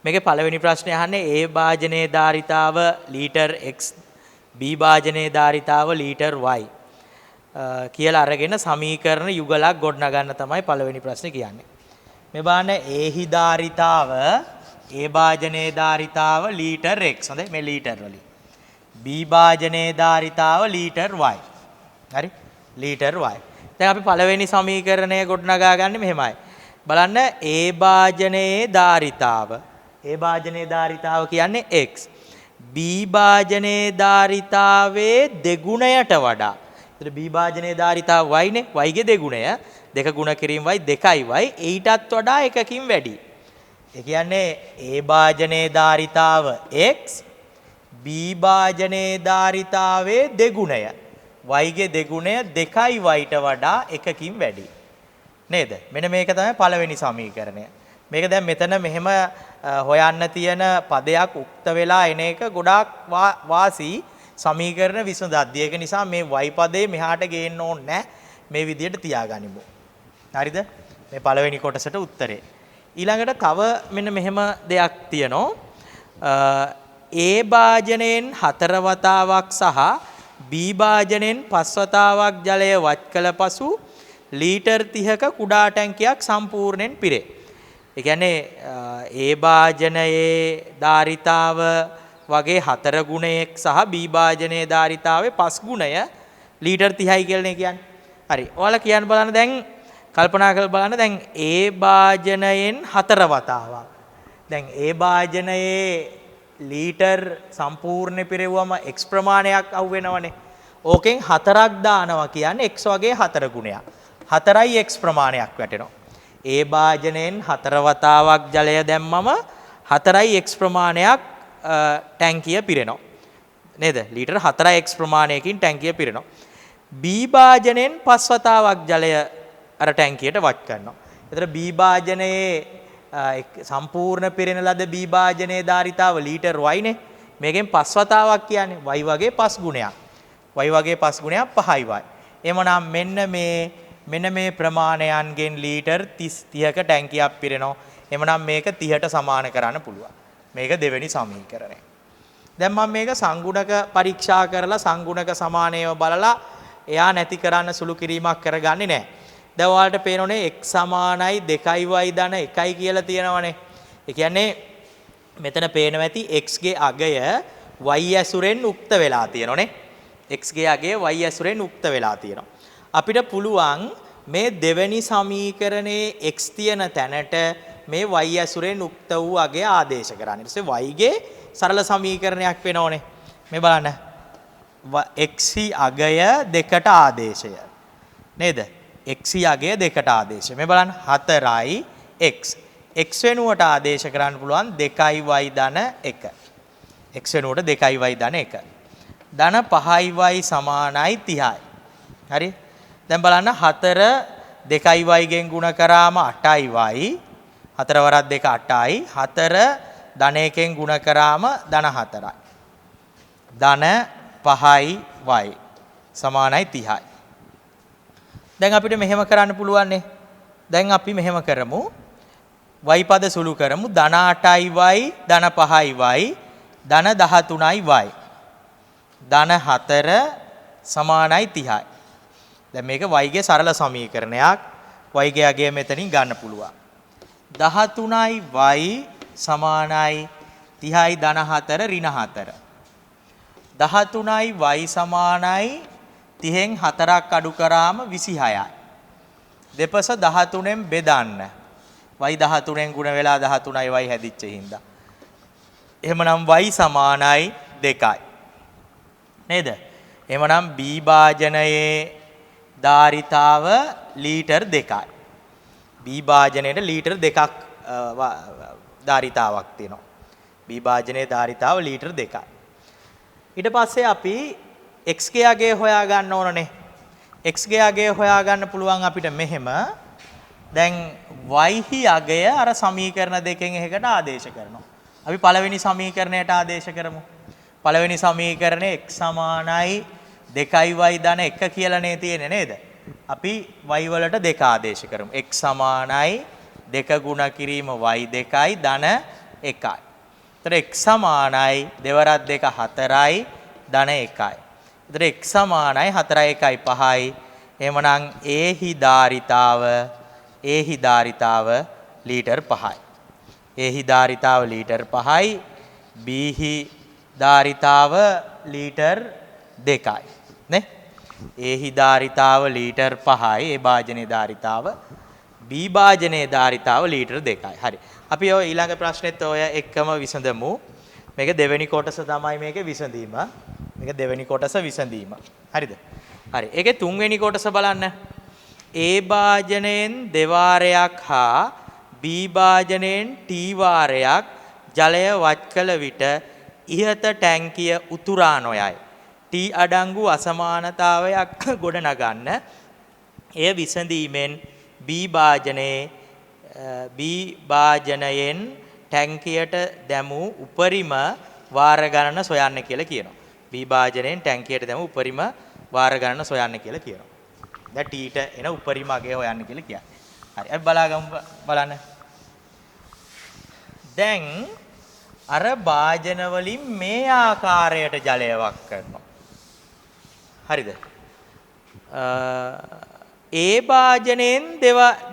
මේකේ පළවෙනි ප්‍රශ්නේ අහන්නේ A භාජනයේ ධාරිතාව ලීටර් x, B භාජනයේ ධාරිතාව ලීටර් y කියලා අරගෙන සමීකරණ යුගලක් ගොඩනගන්න තමයි පළවෙනි ප්‍රශ්නේ කියන්නේ. මේ බලන්න A හි ධාරිතාව, A භාජනයේ ධාරිතාව ලීටර් x. හොඳයි, මේ ලීටර් වලින්. B භාජනයේ ධාරිතාව ලීටර් y. හරි? Litre y. දැන් අපි පළවෙනි සමීකරණය ගොඩනගා ගන්න මෙහෙමයි. බලන්න A භාජනයේ ධාරිතාව, A භාජනයේ ධාරිතාව කියන්නේ x. B භාජනයේ ධාරිතාවේ දෙගුණයට වඩා. එතකොට B භාජනයේ ධාරිතාව y නේ, y ගේ දෙගුණය. දෙක ගුණ කිරීම y 2යි y, ඊටත් වඩා එකකින් වැඩි. ඒ කියන්නේ A භාජනයේ ධාරිතාව x, B භාජනයේ ධාරිතාවේ දෙගුණය. y ගේ දෙගුණය 2යි y ට වඩා එකකින් වැඩි. නේද? මෙන්න මේක තමයි පළවෙනි සමීකරණය. මේක දැන් මෙතන මෙහෙම හොයන්න තියෙන පදයක් උක්ත වෙලා එන එක ගොඩාක් වාසි. සමීකරණ විසඳද්දී. ඒක නිසා මේ y පදේ මෙහාට ගේන්න ඕනේ නැහැ. මේ විදියට තියාගනිමු. හරිද? මේ පළවෙනි කොටසට උත්තරේ. ඊළඟට තව මෙන්න මෙහෙම දෙයක් තියෙනවා. A භාජනයෙන් 4 වතාවක් සහ B භාජනයෙන් 5 වතාවක් ජලය වත් කළ පසු ලීටර් 30ක කුඩා ටැංකියක් සම්පූර්ණයෙන් පිරේ. ඒ කියන්නේ A භාජනයේ ධාරිතාව වගේ 4 ගුණයක් සහ B භාජනයේ ධාරිතාවේ 5 ගුණය ලීටර් 30යි කියලා නේ කියන්නේ. හරි. ඔයාලා කියන්න බලන්න දැන් කල්පනා කරලා බලන්න දැන් A භාජනයෙන් 4 වතාවක්. දැන් A භාජනයේ ලීටර් සම්පූර්ණ පිරෙව්වම x ප්‍රමාණයක් අහු වෙනවනේ. ඕකෙන් 4ක් දානවා කියන්නේ x වගේ 4 ගුණයක්. 4යි x ප්‍රමාණයක් වැටෙනවා. A භාජනයෙන් 4 වතාවක් ජලය දැම්මම 4යි x ප්‍රමාණයක් ටැංකිය පිරෙනවා. නේද? ලීටර් 4යි x ප්‍රමාණයකින් ටැංකිය පිරෙනවා. B භාජනයෙන් 5 වතාවක් ජලය අර ටැංකියට වත් කරනවා. එතකොට B භාජනයේ සම්පූර්ණ පිරෙන ලද B භාජනයේ ධාරිතාව ලීටර් y නේ. මේකෙන් 5 වතාවක් කියන්නේ y වගේ 5 ගුණයක්. y වගේ 5 ගුණයක් 5යි y. එහෙමනම් මෙන්න මේ ප්‍රමාණයන්ගෙන් ලීටර් 30ක ටැංකියක් පිරෙනවා. එහෙමනම් මේක 30ට සමාන කරන්න පුළුවන්. මේක දෙවෙනි සමීකරණය. දැන් මම මේක සංගුණක පරීක්ෂා කරලා සංගුණක සමානයව බලලා එයා නැති කරන්න සුළු කිරීමක් කරගන්නේ නැහැ. දැන් ඔයාලට පේනෝනේ x සමානයි 2y ධන 1යි කියලා තියෙනවනේ. ඒ කියන්නේ මෙතන පේනවා ඇති x ගේ අගය y ඇසුරෙන් උක්ත වෙලා තියෙනෝනේ. x ගේ අගය y ඇසුරෙන් උක්ත වෙලා තියෙනවා. අපිට පුළුවන් මේ දෙවෙනි සමීකරණයේ x තියෙන තැනට මේ y ඇසුරෙන් උක්ත වූ අගය ආදේශ කරන්න. ඊට පස්සේ y ගේ සරල සමීකරණයක් වෙනෝනේ. මේ බලන්න. x අගය දෙකට ආදේශය. නේද? x අගය දෙකට ආදේශය. මේ බලන්න 4යි x. x වෙනුවට ආදේශ කරන්න පුළුවන් 2y ධන 1. x වෙනුවට 2y ධන 1. ධන 5y සමානයි 30යි. හරි? දැන් බලන්න 4 2y ගෙන් ගුණ කරාම 8y. 4 වරක් 2 8යි. 4 ධන එකෙන් ගුණ කරාම ධන 4යි. ධන 5y සමානයි 30යි. දැන් අපිට මෙහෙම කරන්න පුළුවන් නේ. දැන් අපි මෙහෙම කරමු. y පද සුළු කරමු. ධන 8y ධන 5y ධන 13y ධන 4 සමානයි 30යි. දැන් මේක y ගේ සරල සමීකරණයක්. y ගේ අගය මෙතනින් ගන්න පුළුවන්. 13y සමානයි 30යි ධන 4 ඍණ 4. 13y සමානයි 30න් 4ක් අඩු කරාම 26යි. දෙපස 13න් බෙදන්න. y 13න් ගුණ වෙලා 13යි y හැදිච්ච හින්දා. එහෙමනම් y සමානයි 2යි. නේද? එහෙමනම් B භාජනයේ ධාරිතාව ලීටර් 2යි. B භාජනයට ලීටර් 2ක් ධාරිතාවක් තියෙනවා. B භාජනයේ ධාරිතාව ලීටර් 2යි. ඊට පස්සේ අපි x ගේ අගය හොයා ගන්න ඕනනේ. x ගේ අගය හොයා ගන්න පුළුවන් අපිට මෙහෙම. දැන් y හි අගය අර සමීකරණ දෙකෙන් එකකට ආදේශ කරනවා. අපි පළවෙනි සමීකරණයට ආදේශ කරමු. පළවෙනි සමීකරණය x සමානයි 2y ධන 1 කියලා නේ තියෙන්නේ නේද? අපි y වලට 2 ආදේශ කරමු. x සමානයි 2 ගුණ කිරීම y 2යි ධන 1යි. එතකොට x සමානයි දෙවරක් 2 4යි ධන 1යි. එතකොට x සමානයි 4යි 1යි 5යි. එහෙමනම් a හි ධාරිතාව ලීටර් 5යි. a හි ධාරිතාව ලීටර් 5යි. b හි ධාරිතාව ලීටර් 2යි. නේ? a හි ධාරිතාව ලීටර් 5යි. ඒ භාජනයේ ධාරිතාව b භාජනයේ ධාරිතාව ලීටර් 2යි. හරි. අපි ඔය ඊළඟ ප්‍රශ්නෙත් ඔය එක්කම විසඳමු. මේක දෙවෙනි කොටස තමයි මේකේ විසඳීම. මේක දෙවෙනි කොටස විසඳීම. හරිද? හරි. ඒකේ තුන්වෙනි කොටස බලන්න. A භාජනයෙන් දෙවාරයක් හා B භාජනයෙන් T වාරයක් ජලය වත් කළ විට ඉහත ටැංකිය උතුරා නොයයි. T අඩංගු අසමානතාවයක් ගොඩනගන්න. එය විසඳීමෙන් B භාජනයෙන් ටැංකියට දැමූ උපරිම වාර ගණන සොයන්න කියලා කියනවා. B භාජනයෙන් ටැංකියට දැමු උපරිම වාර ගණන සොයන්න කියලා කියනවා. දැන් T ට එන උපරිම අගය හොයන්න කියලා කියන්නේ. හරි. අපි බලාගමු බලන්න. දැන් අර භාජන වලින් මේ ආකාරයට ජලය වක් කරනවා. හරිද? ඒ භාජනයෙන්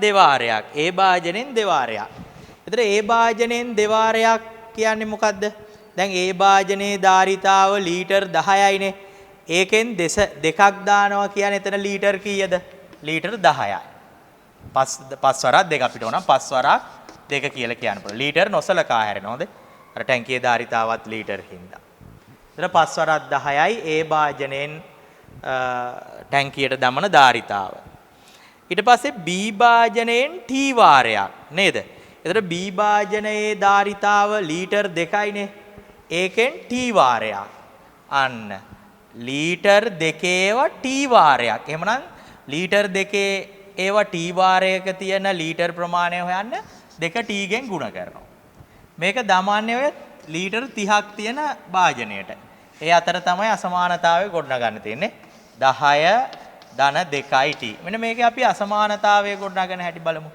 දෙවාරයක්. ඒ භාජනයෙන් දෙවාරයක්. එතකොට ඒ භාජනයෙන් දෙවාරයක් කියන්නේ මොකද්ද? දැන් ඒ භාජනයේ ධාරිතාව ලීටර් 10යිනේ. ඒකෙන් දෙකක් දානවා කියන්නේ එතන ලීටර් කීයද? ලීටර් 10යි. පස් වරක් දෙක අපිට ඕන පස් වරක් දෙක කියලා කියන්න පුළුවන්. ලීටර් නොසලකා හැරෙන හොඳේ. අර ටැංකියේ ධාරිතාවත් ලීටර් හින්දා. එතන පස් වරක් 10යි ඒ භාජනයෙන් ටැංකියට දමන ධාරිතාව. ඊට පස්සේ B භාජනයෙන් T වාරයක් නේද? එතකොට B භාජනයේ ධාරිතාව ලීටර් 2යිනේ. ඒකෙන් T වාරයක්. අන්න ලීටර් දෙකේව T වාරයක්. එහෙමනම් ලීටර් දෙකේ ඒවා T වාරයක තියෙන ලීටර් ප්‍රමාණය හොයන්න දෙක T ගෙන් ගුණ කරනවා. මේක දමන්නේ ඔය ලීටර් 30ක් තියෙන භාජනයට. ඒ අතර තමයි අසමානතාවය ගොඩනගන්න තියෙන්නේ. 10 ධන 2යි T. මෙන්න මේකේ අපි අසමානතාවය ගොඩනගන හැටි බලමු.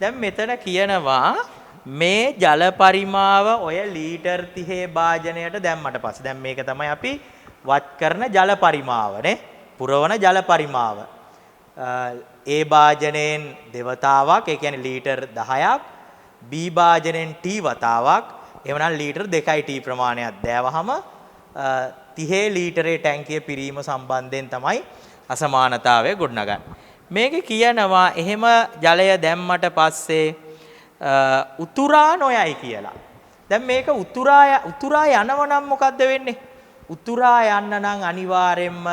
දැන් මෙතන කියනවා මේ ජල පරිමාව ඔය ලීටර් 30 භාජනයට දැම්මට පස්සේ දැන් මේක තමයි අපි වත් කරන ජල පරිමාව නේ. පුරවන ජල පරිමාව. ඒ භාජනයෙන් දෙවතාවක්, ඒ කියන්නේ ලීටර් 10ක්, B භාජනයෙන් T වතාවක්, එහෙමනම් ලීටර් 2යි T ප්‍රමාණයක් දෑවහම 30 ලීටරේ ටැංකිය පිරීම සම්බන්ධයෙන් තමයි අසමානතාවය ගොඩනගන්නේ. මේකේ කියනවා එහෙම ජලය දැම්මට පස්සේ උතුරා නොයයි කියලා. දැන් මේක උතුරා යනව නම් මොකද්ද වෙන්නේ? උතුරා යන්න නම් අනිවාර්යයෙන්ම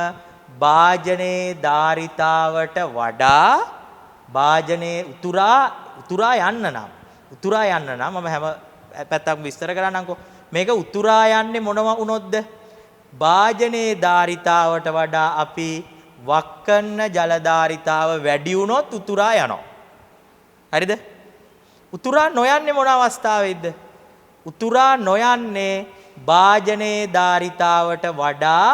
භාජනයේ ධාරිතාවට වඩා භාජනයේ උතුරා යන්න නම් උතුරා යන්න නම් මම හැම පැත්තක්ම විස්තර කරන්නම්කෝ. මේක උතුරා යන්නේ මොනවා වුණොත්ද? භාජනයේ ධාරිතාවට වඩා අපි වක් කරන ජල ධාරිතාව වැඩි වුණොත් උතුරා යනවා. හරිද? උතුරා නොයන්නේ මොන අවස්ථාවේද? උතුරා නොයන්නේ භාජනයේ ධාරිතාවට වඩා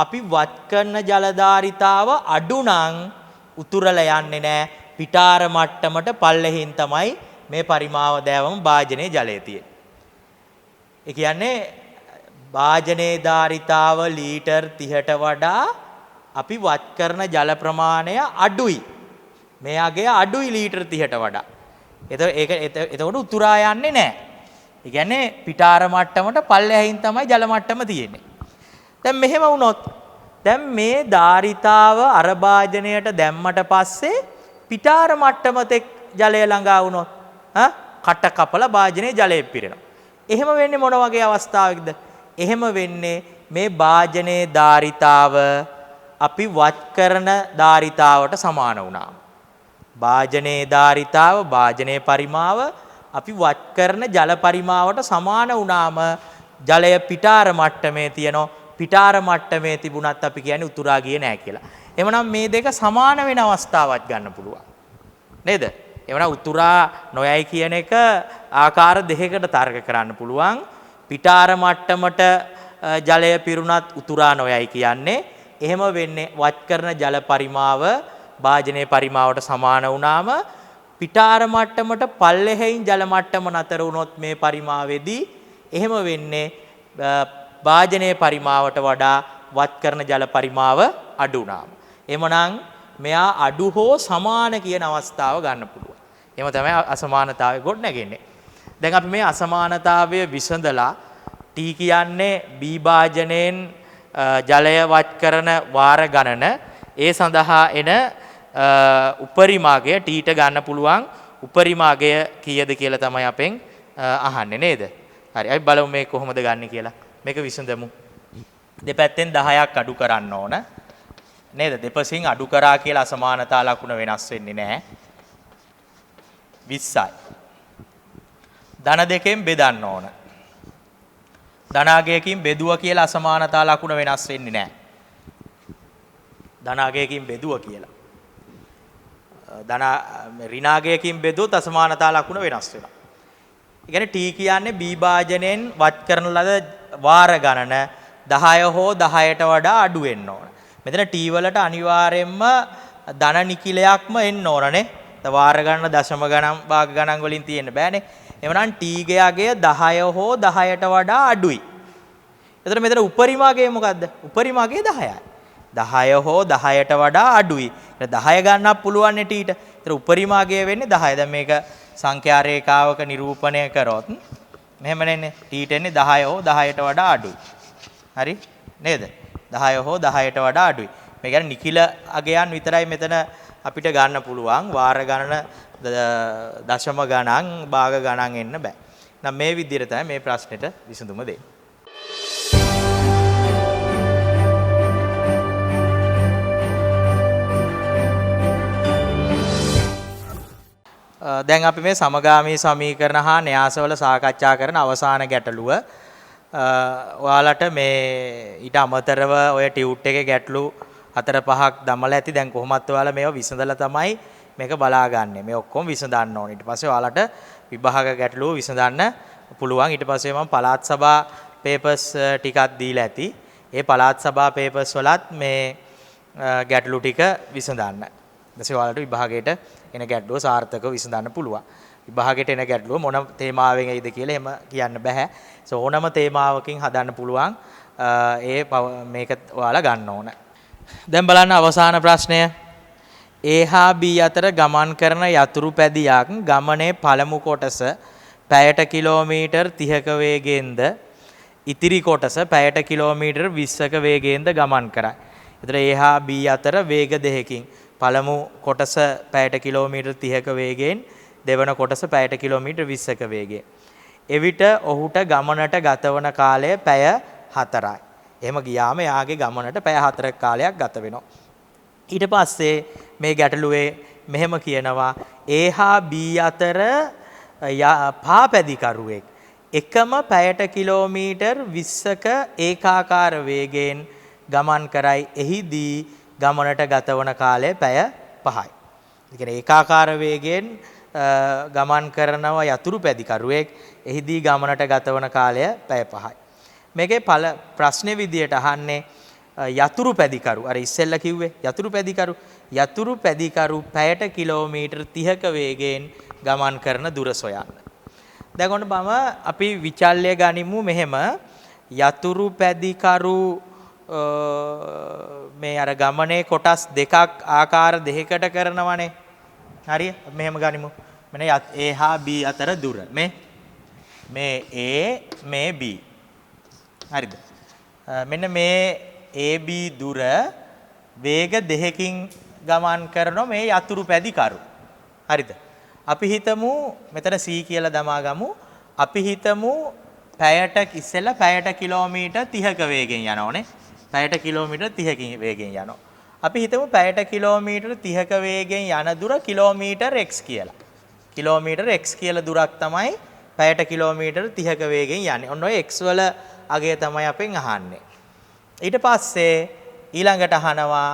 අපි වත් කරන ජල ධාරිතාව අඩු නම් උතුරලා යන්නේ නෑ. පිටාර මට්ටමට පල්ලෙහින් තමයි මේ පරිමාව දෑවම භාජනයේ ජලය තියෙන්නේ. ඒ කියන්නේ භාජනයේ ධාරිතාව ලීටර් 30ට වඩා අපි වත් කරන ජල ප්‍රමාණය අඩුයි. මේ අගය අඩුයි ලීටර් 30ට වඩා. එතකොට උතුරා යන්නේ නෑ. ඒ කියන්නේ පිටාර මට්ටමට පල්ලෙහින් තමයි ජල මට්ටම තියෙන්නේ. දැන් මෙහෙම වුණොත් දැන් මේ ධාරිතාව අර භාජනයට දැම්මට පස්සේ පිටාර මට්ටම තෙක් ජලය ළඟා වුණොත් කට කපලා භාජනයේ ජලය පිරෙනවා. එහෙම වෙන්නේ මොන වගේ අවස්ථාවකද? එහෙම වෙන්නේ මේ භාජනයේ ධාරිතාව අපි වත් කරන ධාරිතාවට සමාන වුණාම. භාජනයේ ධාරිතාව භාජනයේ පරිමාව අපි වත් කරන ජල පරිමාවට සමාන වුණාම ජලය පිටාර මට්ටමේ තියෙනවා. පිටාර මට්ටමේ තිබුණත් අපි කියන්නේ උතුරා ගියේ නෑ කියලා. එහෙමනම් මේ දෙක සමාන වෙන අවස්ථාවක් ගන්න පුළුවන්. නේද? එහෙමනම් උතුරා නොයයි කියන එක ආකාර දෙකකට තර්ක කරන්න පුළුවන්. පිටාර මට්ටමට ජලය පිරුණත් උතුරා නොයයි කියන්නේ. එහෙම වෙන්නේ වත් කරන ජල පරිමාව භාජනයේ පරිමාවට සමාන වුණාම පිටාර මට්ටමට පල්ලෙහෙයින් ජල මට්ටම නතර වුණොත් මේ පරිමාවේදී එහෙම වෙන්නේ භාජනයේ පරිමාවට වඩා වත් කරන ජල පරිමාව අඩු වුණාම. එහෙමනම් මෙයා අඩු හෝ සමාන කියන අවස්ථාව ගන්න පුළුවන්. එහෙම තමයි අසමානතාවය ගොඩනැගෙන්නේ. දැන් අපි මේ අසමානතාවය විසඳලා T කියන්නේ B භාජනයෙන් ජලය වත් කරන වාර ගණන, ඒ සඳහා එන උපරිම අගය T ට ගන්න පුළුවන් උපරිම අගය කීයද කියලා තමයි අපෙන් අහන්නේ නේද? හරි, අපි බලමු මේ කොහොමද ගන්නෙ කියලා. මේක විසඳමු. දෙපැත්තෙන් 10ක් අඩු කරන්න ඕන නේද? දෙපසින් අඩු කරා කියලා අසමානතා ලකුණ වෙනස් වෙන්නේ නැහැ. 20යි. ධන දෙකෙන් බෙදන්න ඕන. ධනාගයකින් බෙදුවා කියලා අසමානතා ලකුණ වෙනස් වෙන්නේ නැහැ. ධනාගයකින් බෙදුවා කියලා. ධන ඍණාගයකින් බෙදුවොත් අසමානතා ලකුණ වෙනස් වෙනවා. ඒ කියන්නේ T කියන්නේ B භාජනයෙන් වත් කරන ලද වාර ගණන 10 හෝ 10ට වඩා අඩු වෙන්න ඕන. මෙතන T වලට අනිවාර්යයෙන්ම ධන නිඛිලයක්ම එන්න ඕනනේ. වාර ගණන දශම ගණන් භාග ගණන් වලින් තියෙන්න බෑනේ. එහෙමනම් T ගේ අගය 10 හෝ 10ට වඩා අඩුයි. එතකොට මෙතන උපරිම අගය මොකද්ද? උපරිම අගය 10යි. 10 හෝ 10ට වඩා අඩුයි. 10 ගන්නත් පුළුවන් නේ T ට. ඒතර උපරිම අගය වෙන්නේ 10. දැන් මේක සංඛ්‍යා රේඛාවක නිරූපණය කරොත් මෙහෙම නෙන්නේ. T ට එන්නේ 10 හෝ 10ට වඩා අඩුයි. හරි නේද? 10 හෝ 10ට වඩා අඩුයි. මේ කියන්නේ නිඛිල අගයන් විතරයි මෙතන අපිට ගන්න පුළුවන්. වාර ගණන දශම ගණන් භාග ගණන් එන්න බෑ. නම් මේ විදිහට තමයි මේ ප්‍රශ්නෙට විසඳුම දෙන්නේ. දැන් අපි මේ සමගාමී සමීකරණ හා න්‍යාසවල සාකච්ඡා කරන අවසාන ගැටලුව. ඔයාලට මේ ඊට අමතරව ඔය ටියුට් එකේ ගැටලු 4-5ක් දමලා ඇති. දැන් කොහොමත් ඔයාලා මේවා විසඳලා තමයි මේක බලාගන්නේ. මේ ඔක්කොම විසඳන්න ඕනේ. ඊට පස්සේ ඔයාලට විභාග ගැටලුව විසඳන්න පුළුවන්. ඊට පස්සේ මම පළාත් සභා පේපර්ස් ටිකක් දීලා ඇති. ඒ පළාත් සභා පේපර්ස් වලත් මේ ගැටලු ටික විසඳන්න. ඊට පස්සේ ඔයාලට විභාගයට එන ගැටලුව සාර්ථකව විසඳන්න පුළුවන්. විභාගයට එන ගැටලුව මොන තේමාවෙන් එයිද කියලා එහෙම කියන්න බෑ. සෝ ඕනම තේමාවකින් හදන්න පුළුවන්. ඒ මේක ඔයාලා ගන්න ඕන. දැන් බලන්න අවසාන ප්‍රශ්නය. A හා B අතර ගමන් කරන යතුරු පැදියක් ගමනේ පළමු කොටස පැයට කිලෝමීටර් 30ක වේගයෙන්ද ඉතිරි කොටස පැයට කිලෝමීටර් 20ක වේගයෙන්ද ගමන් කරයි. එතකොට A හා B අතර වේග දෙකකින් පළමු කොටස පැයට කිලෝමීටර් 30ක වේගයෙන් දෙවන කොටස පැයට කිලෝමීටර් 20ක වේගයෙන්. එවිට ඔහුට ගමනට ගතවන කාලය පැය 4යි. එහෙම ගියාම එයාගේ ගමනට පැය 4ක කාලයක් ගත වෙනවා. ඊට පස්සේ මේ ගැටලුවේ මෙහෙම කියනවා A හා B අතර පාපැදිකරුවෙක් එකම පැයට කිලෝමීටර් 20ක ඒකාකාර වේගයෙන් ගමන් කරයි. එහිදී ගමනට ගතවන කාලය පැය 5යි. ඒ කියන්නේ ඒකාකාර වේගයෙන් ගමන් කරනවා යතුරු පැදිකරුවෙක්. එහිදී ගමනට ගතවන කාලය පැය 5යි. මේකේ ප්‍රශ්නේ විදියට අහන්නේ යතුරු පැදිකරු. අර ඉස්සෙල්ලා කිව්වේ යතුරු පැදිකරු. යතුරු පැදිකරු පැයට කිලෝමීටර් 30ක වේගයෙන් ගමන් කරන දුර සොයන්න. දැන් ඔන්න මම අපි විචල්‍ය ගනිමු මෙහෙම. යතුරු පැදිකරු මේ අර ගමනේ කොටස් දෙකක් ආකාර දෙකකට කරනවනේ. හරි මෙහෙම ගනිමු. මෙන්න A හා B අතර දුර. මේ A මේ B. හරිද? මෙන්න මේ AB දුර වේග දෙකකින් ගමන් කරන මේ යතුරු පැදිකරු. හරිද? අපි හිතමු මෙතන C කියලා දමා ගමු. අපි හිතමු පැයට ඉස්සෙල්ලා පැයට කිලෝමීටර් 30ක වේගෙන් යනෝනේ. පැයට කිලෝමීටර් 30කින් වේගෙන් යනවා. අපි හිතමු පැයට කිලෝමීටර් 30ක වේගෙන් යන දුර කිලෝමීටර් x කියලා. කිලෝමීටර් x කියලා දුරක් තමයි පැයට කිලෝමීටර් 30ක වේගෙන් යන්නේ. ඔන්න ඔය x වල අගය තමයි අපෙන් අහන්නේ. ඊට පස්සේ ඊළඟට අහනවා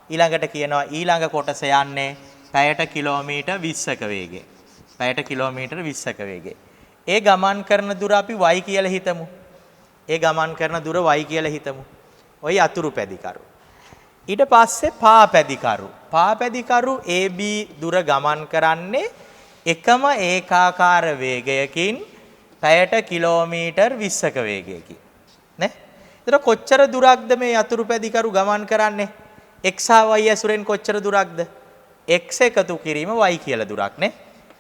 ඊළඟට කියනවා ඊළඟ කොටස යන්නේ පැයට කිලෝමීටර් 20ක වේගෙන්. පැයට කිලෝමීටර් 20ක වේගෙන්. ඒ ගමන් කරන දුර අපි y කියලා හිතමු. ඒ ගමන් කරන දුර y කියලා හිතමු. ඔය යතුරු පැදිකරු. ඊට පස්සේ පාපැදිකරු. පාපැදිකරු AB දුර ගමන් කරන්නේ එකම ඒකාකාර වේගයකින් පැයට කිලෝමීටර් 20ක වේගයකින්. නේ? ඒතර කොච්චර දුරක්ද මේ යතුරු පැදිකරු ගමන් කරන්නේ? x හා y ඇසුරෙන් කොච්චර දුරක්ද? x එකතු කිරීම y කියලා දුරක් නේ.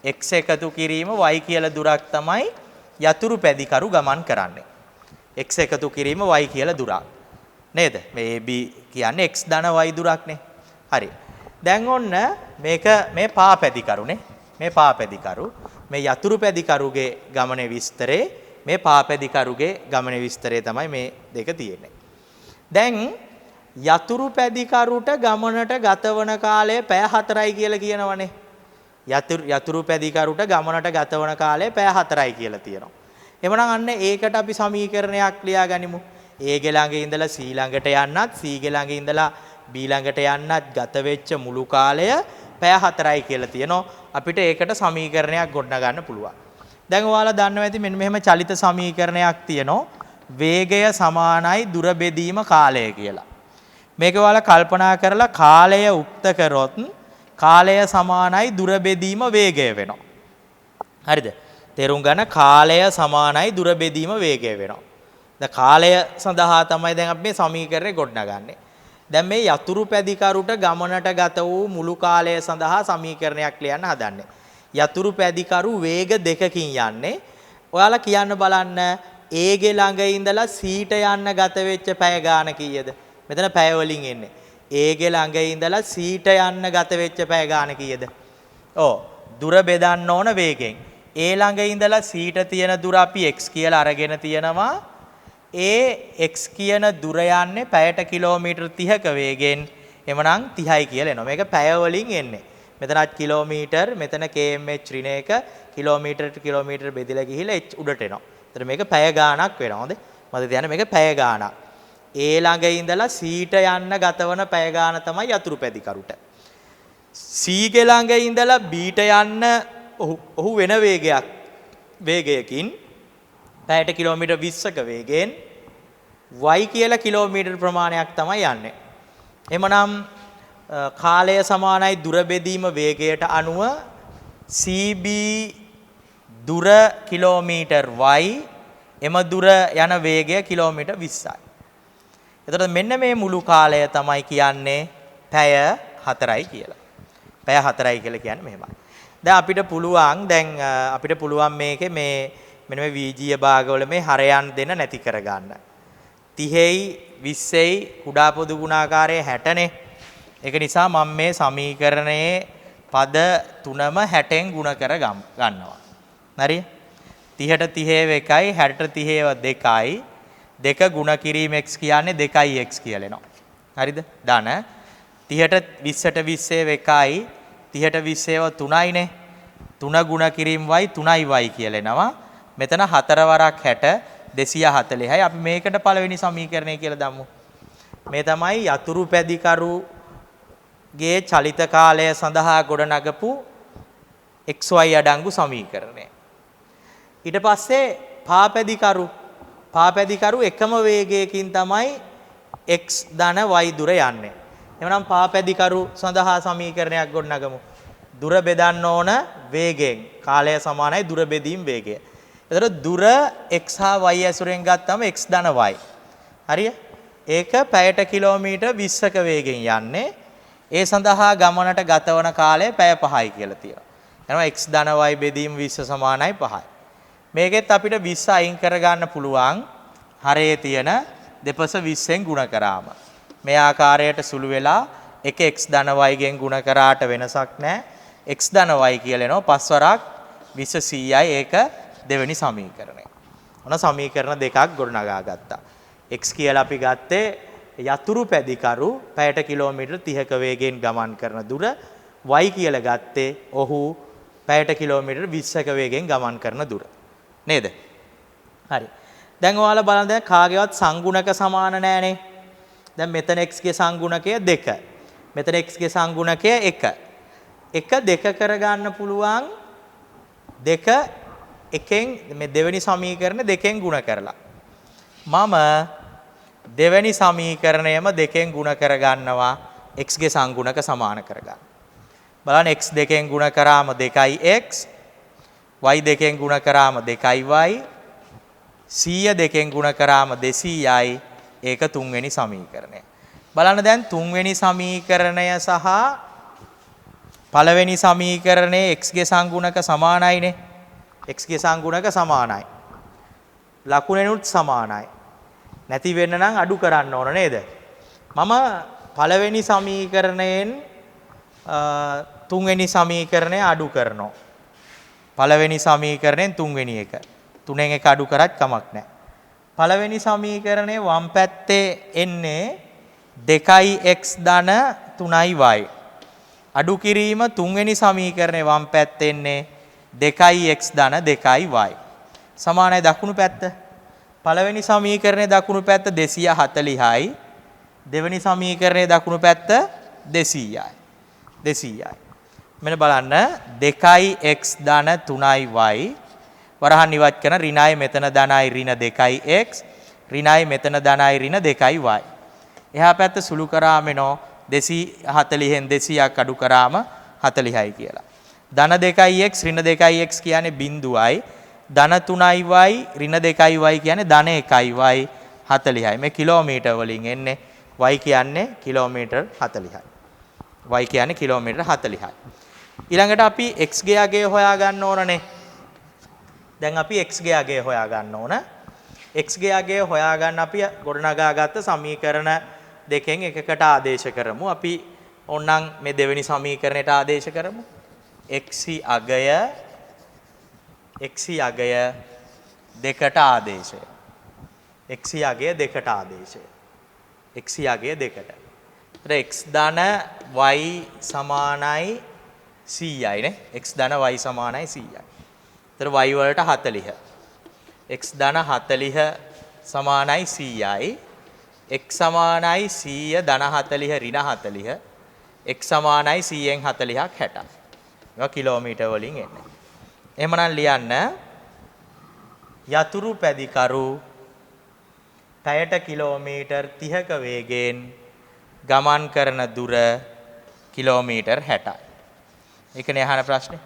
x එකතු කිරීම y කියලා දුරක් තමයි යතුරු පැදිකරු ගමන් කරන්නේ. x එකතු කිරීම y කියලා දුරක්. නේද? මේ AB කියන්නේ x ධන y දුරක් නේ. හරි. දැන් ඔන්න මේක මේ පාපැදිකරු නේ. මේ පාපැදිකරු මේ යතුරු පැදිකරුගේ ගමනේ විස්තරේ මේ පාපැදිකරුගේ ගමනේ විස්තරේ තමයි මේ දෙක තියෙන්නේ. දැන් යතුරු පැදිකරුට ගමනට ගතවන කාලය පැය 4යි කියලා කියනවනේ. යතුරු පැදිකරුට ගමනට ගතවන කාලය පැය 4යි කියලා තියෙනවා. එහෙමනම් අන්න ඒකට අපි සමීකරණයක් ලියා ගනිමු. A ගේ ළඟ ඉඳලා C ළඟට යන්නත් C ගේ ළඟ ඉඳලා B ළඟට යන්නත් ගත වෙච්ච මුළු කාලය පැය 4යි කියලා තියෙනවා. අපිට ඒකට සමීකරණයක් ගොඩනගන්න පුළුවන්. දැන් ඔයාලා දන්නවා ඇති මෙන්න මෙහෙම චලිත සමීකරණයක් තියෙනවා. වේගය සමානයි දුර බෙදීම කාලය කියලා. මේක ඔයාලා කල්පනා කරලා කාලය උක්ත කරොත් කාලය සමානයි දුර බෙදීම වේගය වෙනවා. හරිද? තේරුම් ගන්න කාලය සමානයි දුර බෙදීම වේගය වෙනවා. දැන් කාලය සඳහා තමයි දැන් අපි මේ සමීකරණය ගොඩනගන්නේ. දැන් මේ යතුරු පැදිකරුට ගමනට ගත වූ මුළු කාලය සඳහා සමීකරණයක් ලියන්න හදන්නේ. යතුරු පැදිකරු වේග දෙකකින් යන්නේ. ඔයාලා කියන්න බලන්න A ගේ ළඟ ඉඳලා C ට යන්න ගත වෙච්ච පැය ගාන කීයද? මෙතන පැය වලින් එන්නේ. A ගේ ළඟ ඉඳලා C ට යන්න ගත වෙච්ච පැය ගාන කීයද? ඔව්, දුර බෙදන්න ඕන වේගෙන්. A ළඟ ඉඳලා C ට තියෙන දුර අපි x කියලා අරගෙන තියෙනවා. ඒ x කියන දුර යන්නේ පැයට කිලෝමීටර් 30ක වේගෙන්. එමනම් 30යි කියලා එනවා. මේක පැය වලින් එන්නේ. මෙතනත් කිලෝමීටර්, මෙතන kmh ඍණ එක කිලෝමීටරට කිලෝමීටර් බෙදලා ගිහිල්ලා h උඩට එනවා. එතන මේක පැය ගාණක් වෙනවා. හොඳේ. මතක තියාගන්න මේක පැය ගාණක්. A ළඟ ඉඳලා C ට යන්න ගතවන පැය ගාණ තමයි යතුරු පැදිකරුට. C ගේ ළඟ ඉඳලා B ට යන්න ඔහු වෙන වේගයකින් පැයට කිලෝමීටර් 20ක වේගයෙන් y කියලා කිලෝමීටර් ප්‍රමාණයක් තමයි යන්නේ. එහෙමනම් කාලය සමානයි දුර බෙදීම වේගයට අනුව CB දුර කිලෝමීටර් y එම දුර යන වේගය කිලෝමීටර් 20යි. එතකොට මෙන්න මේ මුළු කාලය තමයි කියන්නේ පැය 4යි කියලා. පැය 4යි කියලා කියන්නේ මෙහෙමයි. දැන් අපිට පුළුවන් අපිට පුළුවන් මේකේ මේ මෙන්න මේ වීජීය භාගවල මේ හරයන් දෙන නැති කරගන්න. 30යි 20යි කුඩා පොදු ගුණාකාරය 60නේ. ඒක නිසා මම මේ සමීකරණයේ පද තුනම 60න් ගුණ කර ගන්නවා. හරි? 30ට 30 1යි 60ට 30 2යි. දෙක ගුණ කිරීම x කියන්නේ 2x කියලා එනවා. හරිද? ධන 30ට 20ට 20 1යි 30ට 20 3යිනේ. 3 ගුණ කිරීම y 3y කියලා එනවා. මෙතන 4 වරක් 60 240යි. අපි මේකට පළවෙනි සමීකරණය කියලා දාමු. මේ තමයි යතුරු පැදිකරුගේ චලිත කාලය සඳහා ගොඩනගපු xy අඩංගු සමීකරණය. ඊට පස්සේ පාපැදිකරු එකම වේගයකින් තමයි x ධන y දුර යන්නේ. එහෙනම් පාපැදිකරු සඳහා සමීකරණයක් ගොඩනගමු. දුර බෙදන්න ඕන වේගයෙන්. කාලය සමානයි දුර බෙදීම් වේගය. එතකොට දුර x හා y ඇසුරෙන් ගත්තම x ධන y. හරිය? ඒක පැයට කිලෝමීටර් 20ක වේගෙන් යන්නේ. ඒ සඳහා ගමනට ගතවන කාලය පැය 5යි කියලා තියෙනවා. එහෙනම් x ධන y බෙදීම 20 සමානයි 5යි. මේකෙත් අපිට 20 අයින් කරගන්න පුළුවන් හරයේ තියෙන දෙපස 20න් ගුණ කරාම. මේ ආකාරයට සුළු වෙලා එක x ධන y ගෙන් ගුණ කරාට වෙනසක් නැහැ. x ධන y කියලා එනවා පස් වරක් 20 100යි. ඒක දෙවෙනි සමීකරණය. ඔන්න සමීකරණ දෙකක් ගොඩනගා ගත්තා. x කියලා අපි ගත්තේ යතුරු පැදිකරු පැයට කිලෝමීටර් 30ක වේගයෙන් ගමන් කරන දුර, y කියලා ගත්තේ ඔහු පැයට කිලෝමීටර් 20ක වේගයෙන් ගමන් කරන දුර. නේද? හරි. දැන් ඔයාලා බලන්න දැන් කාගේවත් සංගුණක සමාන නෑනේ. දැන් මෙතන x ගේ සංගුණකය 2. මෙතන x ගේ සංගුණකය 1. 1 2 කරගන්න පුළුවන් 2 එකෙන් මේ දෙවෙනි සමීකරණ දෙකෙන් ගුණ කරලා. මම දෙවෙනි සමීකරණයම දෙකෙන් ගුණ කරගන්නවා x ගේ සංගුණක සමාන කරගන්න. බලන්න x දෙකෙන් ගුණ කරාම 2x, y දෙකෙන් ගුණ කරාම 2y, 100 දෙකෙන් ගුණ කරාම 200යි. ඒක තුන්වෙනි සමීකරණය. බලන්න දැන් තුන්වෙනි සමීකරණය සහ පළවෙනි සමීකරණයේ x ගේ සංගුණක සමානයිනේ. x ගේ සංගුණක සමානයි. ලකුණෙනුත් සමානයි. නැති වෙන්න නම් අඩු කරන්න ඕන නේද? මම පළවෙනි සමීකරණයෙන් තුන්වෙනි සමීකරණය අඩු කරනවා. පළවෙනි සමීකරණයෙන් තුන්වෙනි එක. තුනෙන් එක අඩු කරත් කමක් නැහැ. පළවෙනි සමීකරණයේ වම් පැත්තේ එන්නේ 2x ධන 3y. අඩු කිරීම තුන්වෙනි සමීකරණයේ වම් පැත්තේ එන්නේ 2x ධන 2y. සමානයි දකුණු පැත්ත. පළවෙනි සමීකරණයේ දකුණු පැත්ත 240යි. දෙවෙනි සමීකරණයේ දකුණු පැත්ත 200යි. 200යි. මෙන්න බලන්න 2x ධන 3y වරහන් ඉවත් කරන ඍණයි මෙතන ධනයි ඍණ 2x ඍණයි මෙතන ධනයි ඍණ 2යි y. එහා පැත්ත සුළු කරාම එනෝ 240න් 200ක් අඩු කරාම 40යි කියලා. ධන 2x ඍණ 2x කියන්නේ බිංදුවයි. ධන 3y ඍණ 2y කියන්නේ ධන 1y 40යි. මේ කිලෝමීටර් වලින් එන්නේ. Y කියන්නේ කිලෝමීටර් 40යි. Y කියන්නේ කිලෝමීටර් 40යි. ඊළඟට අපි x ගේ අගය හොයා ගන්න ඕනනේ. දැන් අපි x ගේ අගය හොයා ගන්න ඕන. X ගේ අගය හොයා ගන්න අපි ගොඩනගා ගත්ත සමීකරණ දෙකෙන් එකකට ආදේශ කරමු. අපි ඕනනම් මේ දෙවෙනි සමීකරණයට ආදේශ කරමු. X අගය x අගය දෙකට ආදේශය. X අගය දෙකට ආදේශය. X අගය දෙකට. එතකොට x ධන y සමානයි 100යි නේ. X ධන y සමානයි 100යි. එතකොට y වලට 40. X ධන 40 සමානයි 100යි. X සමානයි 100 ධන 40 ඍණ 40. X සමානයි 100න් 40ක් 60ක්. ඒවා කිලෝමීටර් වලින් එන්නේ. එහෙමනම් ලියන්න, යතුරු පැදිකරු පැයට කිලෝමීටර් 30ක වේගයෙන් ගමන් කරන දුර කිලෝමීටර් 60යි. ඒකනේ අහන ප්‍රශ්නේ.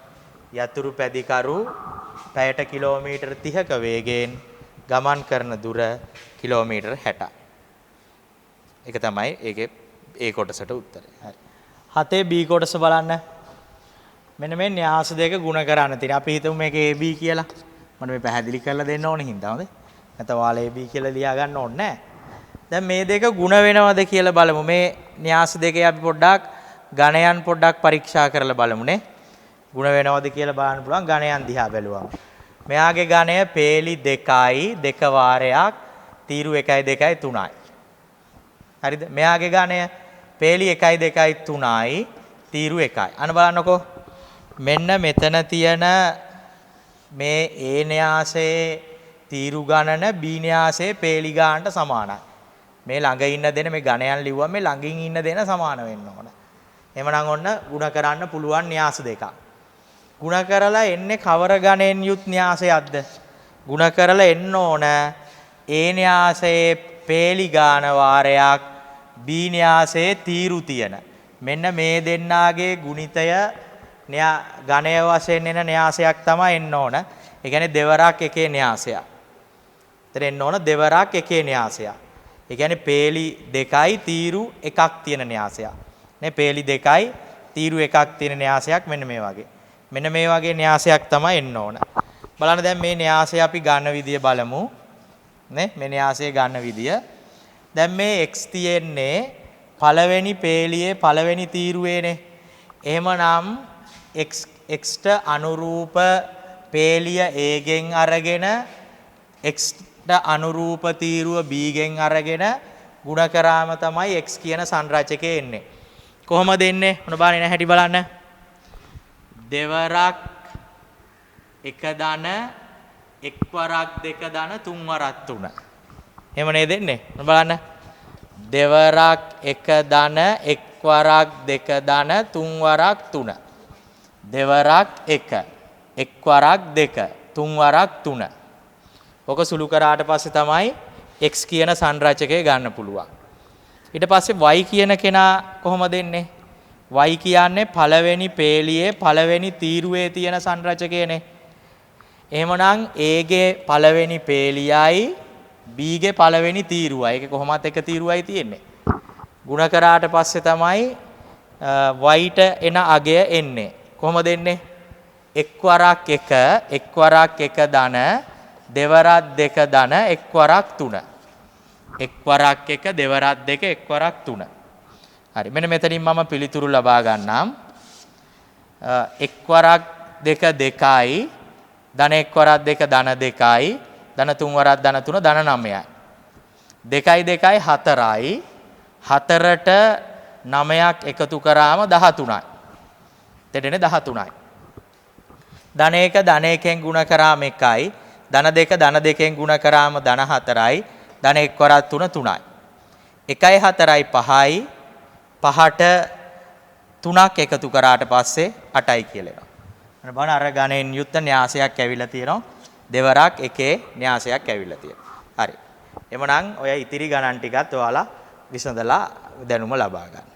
යතුරු පැදිකරු පැයට කිලෝමීටර් 30ක වේගයෙන් ගමන් කරන දුර කිලෝමීටර් 60යි. ඒක තමයි ඒකේ ඒ කොටසට උත්තරේ. හරි. හතේ B කොටස බලන්න. මෙන්න මේ න්‍යාස දෙක ගුණ කරන්න තියෙනවා. අපි හිතමු මේක AB කියලා. මට මේ පැහැදිලි කරලා දෙන්න ඕන හින්දා හොඳේ. නැත්නම් ඔයාලා AB කියලා ලියා ගන්න ඕනේ නෑ. දැන් මේ දෙක ගුණ වෙනවද කියලා බලමු. මේ න්‍යාස දෙකේ අපි පොඩ්ඩක් ගණයන් පොඩ්ඩක් පරීක්ෂා කරලා බලමු නේ. ගුණ වෙනවද කියලා බලන්න පුළුවන් ගණයන් දිහා බැලුවම. මෙයාගේ ගණය පේලි 2යි දෙක වාරයක් තීරු 1යි 2යි 3යි. හරිද? මෙයාගේ ගණය පේලි 1යි 2යි 3යි තීරු 1යි. අන්න බලන්නකෝ. මෙන්න මෙතන තියෙන මේ A න්‍යාසයේ තීරු ගණන B න්‍යාසයේ පේලි ගානට සමානයි. මේ ළඟ ඉන්න දෙන මේ ගණයන් ලිව්වම මේ ළඟින් ඉන්න දෙන සමාන වෙන්න ඕන. එහෙමනම් ඔන්න ගුණ කරන්න පුළුවන් න්‍යාස දෙකක්. ගුණ කරලා එන්නේ කවර ගණයෙන් යුත් න්‍යාසයක්ද? ගුණ කරලා එන්න ඕන A න්‍යාසයේ පේලි ගාන වාරයක් B න්‍යාසයේ තීරු තියෙන. මෙන්න මේ දෙන්නාගේ ගුණිතය ගණය වශයෙන් එන න්‍යාසයක් තමයි එන්න ඕන. ඒ කියන්නේ දෙවරක් එකේ න්‍යාසයක්. එතන එන්න ඕන දෙවරක් එකේ න්‍යාසයක්. ඒ කියන්නේ පේලි දෙකයි තීරු එකක් තියෙන න්‍යාසයක්. නේ, පේලි දෙකයි තීරු එකක් තියෙන න්‍යාසයක් මෙන්න මේ වගේ. මෙන්න මේ වගේ න්‍යාසයක් තමයි එන්න ඕන. බලන්න දැන් මේ න්‍යාසය අපි ගන්න විදිය බලමු. නේ, මේ න්‍යාසය ගන්න විදිය. දැන් මේ x තියෙන්නේ පළවෙනි පේලියේ පළවෙනි තීරුවේනේ. එහෙමනම් x x ට අනුරූප පේලිය A ගෙන් අරගෙන x ට අනුරූප තීරුව B ගෙන් අරගෙන ගුණ කරාම තමයි x කියන සංරචකය එන්නේ. කොහොමද එන්නේ? මොන බලන්න එන හැටි බලන්න. දෙවරක් එක ධන එක් වරක් දෙක ධන තුන් වරක් තුන. එහෙම නේද එන්නේ? මොන බලන්න. දෙවරක් එක ධන එක් වරක් දෙක ධන තුන් වරක් තුන. දෙවරක් එක එක් වරක් දෙක තුන් වරක් තුන. ඔක සුළු කරාට පස්සේ තමයි x කියන සංරචකය ගන්න පුළුවන්. ඊට පස්සේ y කියන කෙනා කොහොමද එන්නේ? Y කියන්නේ පළවෙනි පේලියේ පළවෙනි තීරුවේ තියෙන සංරචකයනේ. එහෙමනම් A ගේ පළවෙනි පේලියයි B ගේ පළවෙනි තීරුවයි. ඒකේ කොහොමත් එක තීරුවයි තියෙන්නේ. ගුණ කරාට පස්සේ තමයි y ට එන අගය එන්නේ. කොහොමද එන්නේ? එක් වරක් එක එක් වරක් එක ධන දෙවරක් දෙක ධන එක් වරක් තුන. එක් වරක් එක දෙවරක් දෙක එක් වරක් තුන. හරි. මෙන්න මෙතනින් මම පිළිතුරු ලබා ගන්නම්. එක් වරක් දෙක දෙකයි ධන එක් වරක් දෙක ධන දෙකයි ධන තුන් වරක් ධන තුන ධන නවයයි. දෙකයි දෙකයි හතරයි. හතරට නවයක් එකතු කරාම 13යි. දෙදෙනේ 13යි. ධන එක ධන එකෙන් ගුණ කරාම එකයි. ධන දෙක ධන දෙකෙන් ගුණ කරාම ධන හතරයි. ධන එක් වරක් තුන තුනයි. එකයි හතරයි පහයි. පහට තුනක් එකතු කරාට පස්සේ අටයි කියලා එනවා. අන්න බලන්න අර ගණයෙන් යුක්ත න්‍යාසයක් ඇවිල්ලා තියෙනවා. දෙවරක් එකේ න්‍යාසයක් ඇවිල්ලා තියෙනවා. හරි. එමනම් ඔය ඉතිරි ගණන් ටිකත් ඔයාලා විසඳලා දැනුම ලබා ගන්න.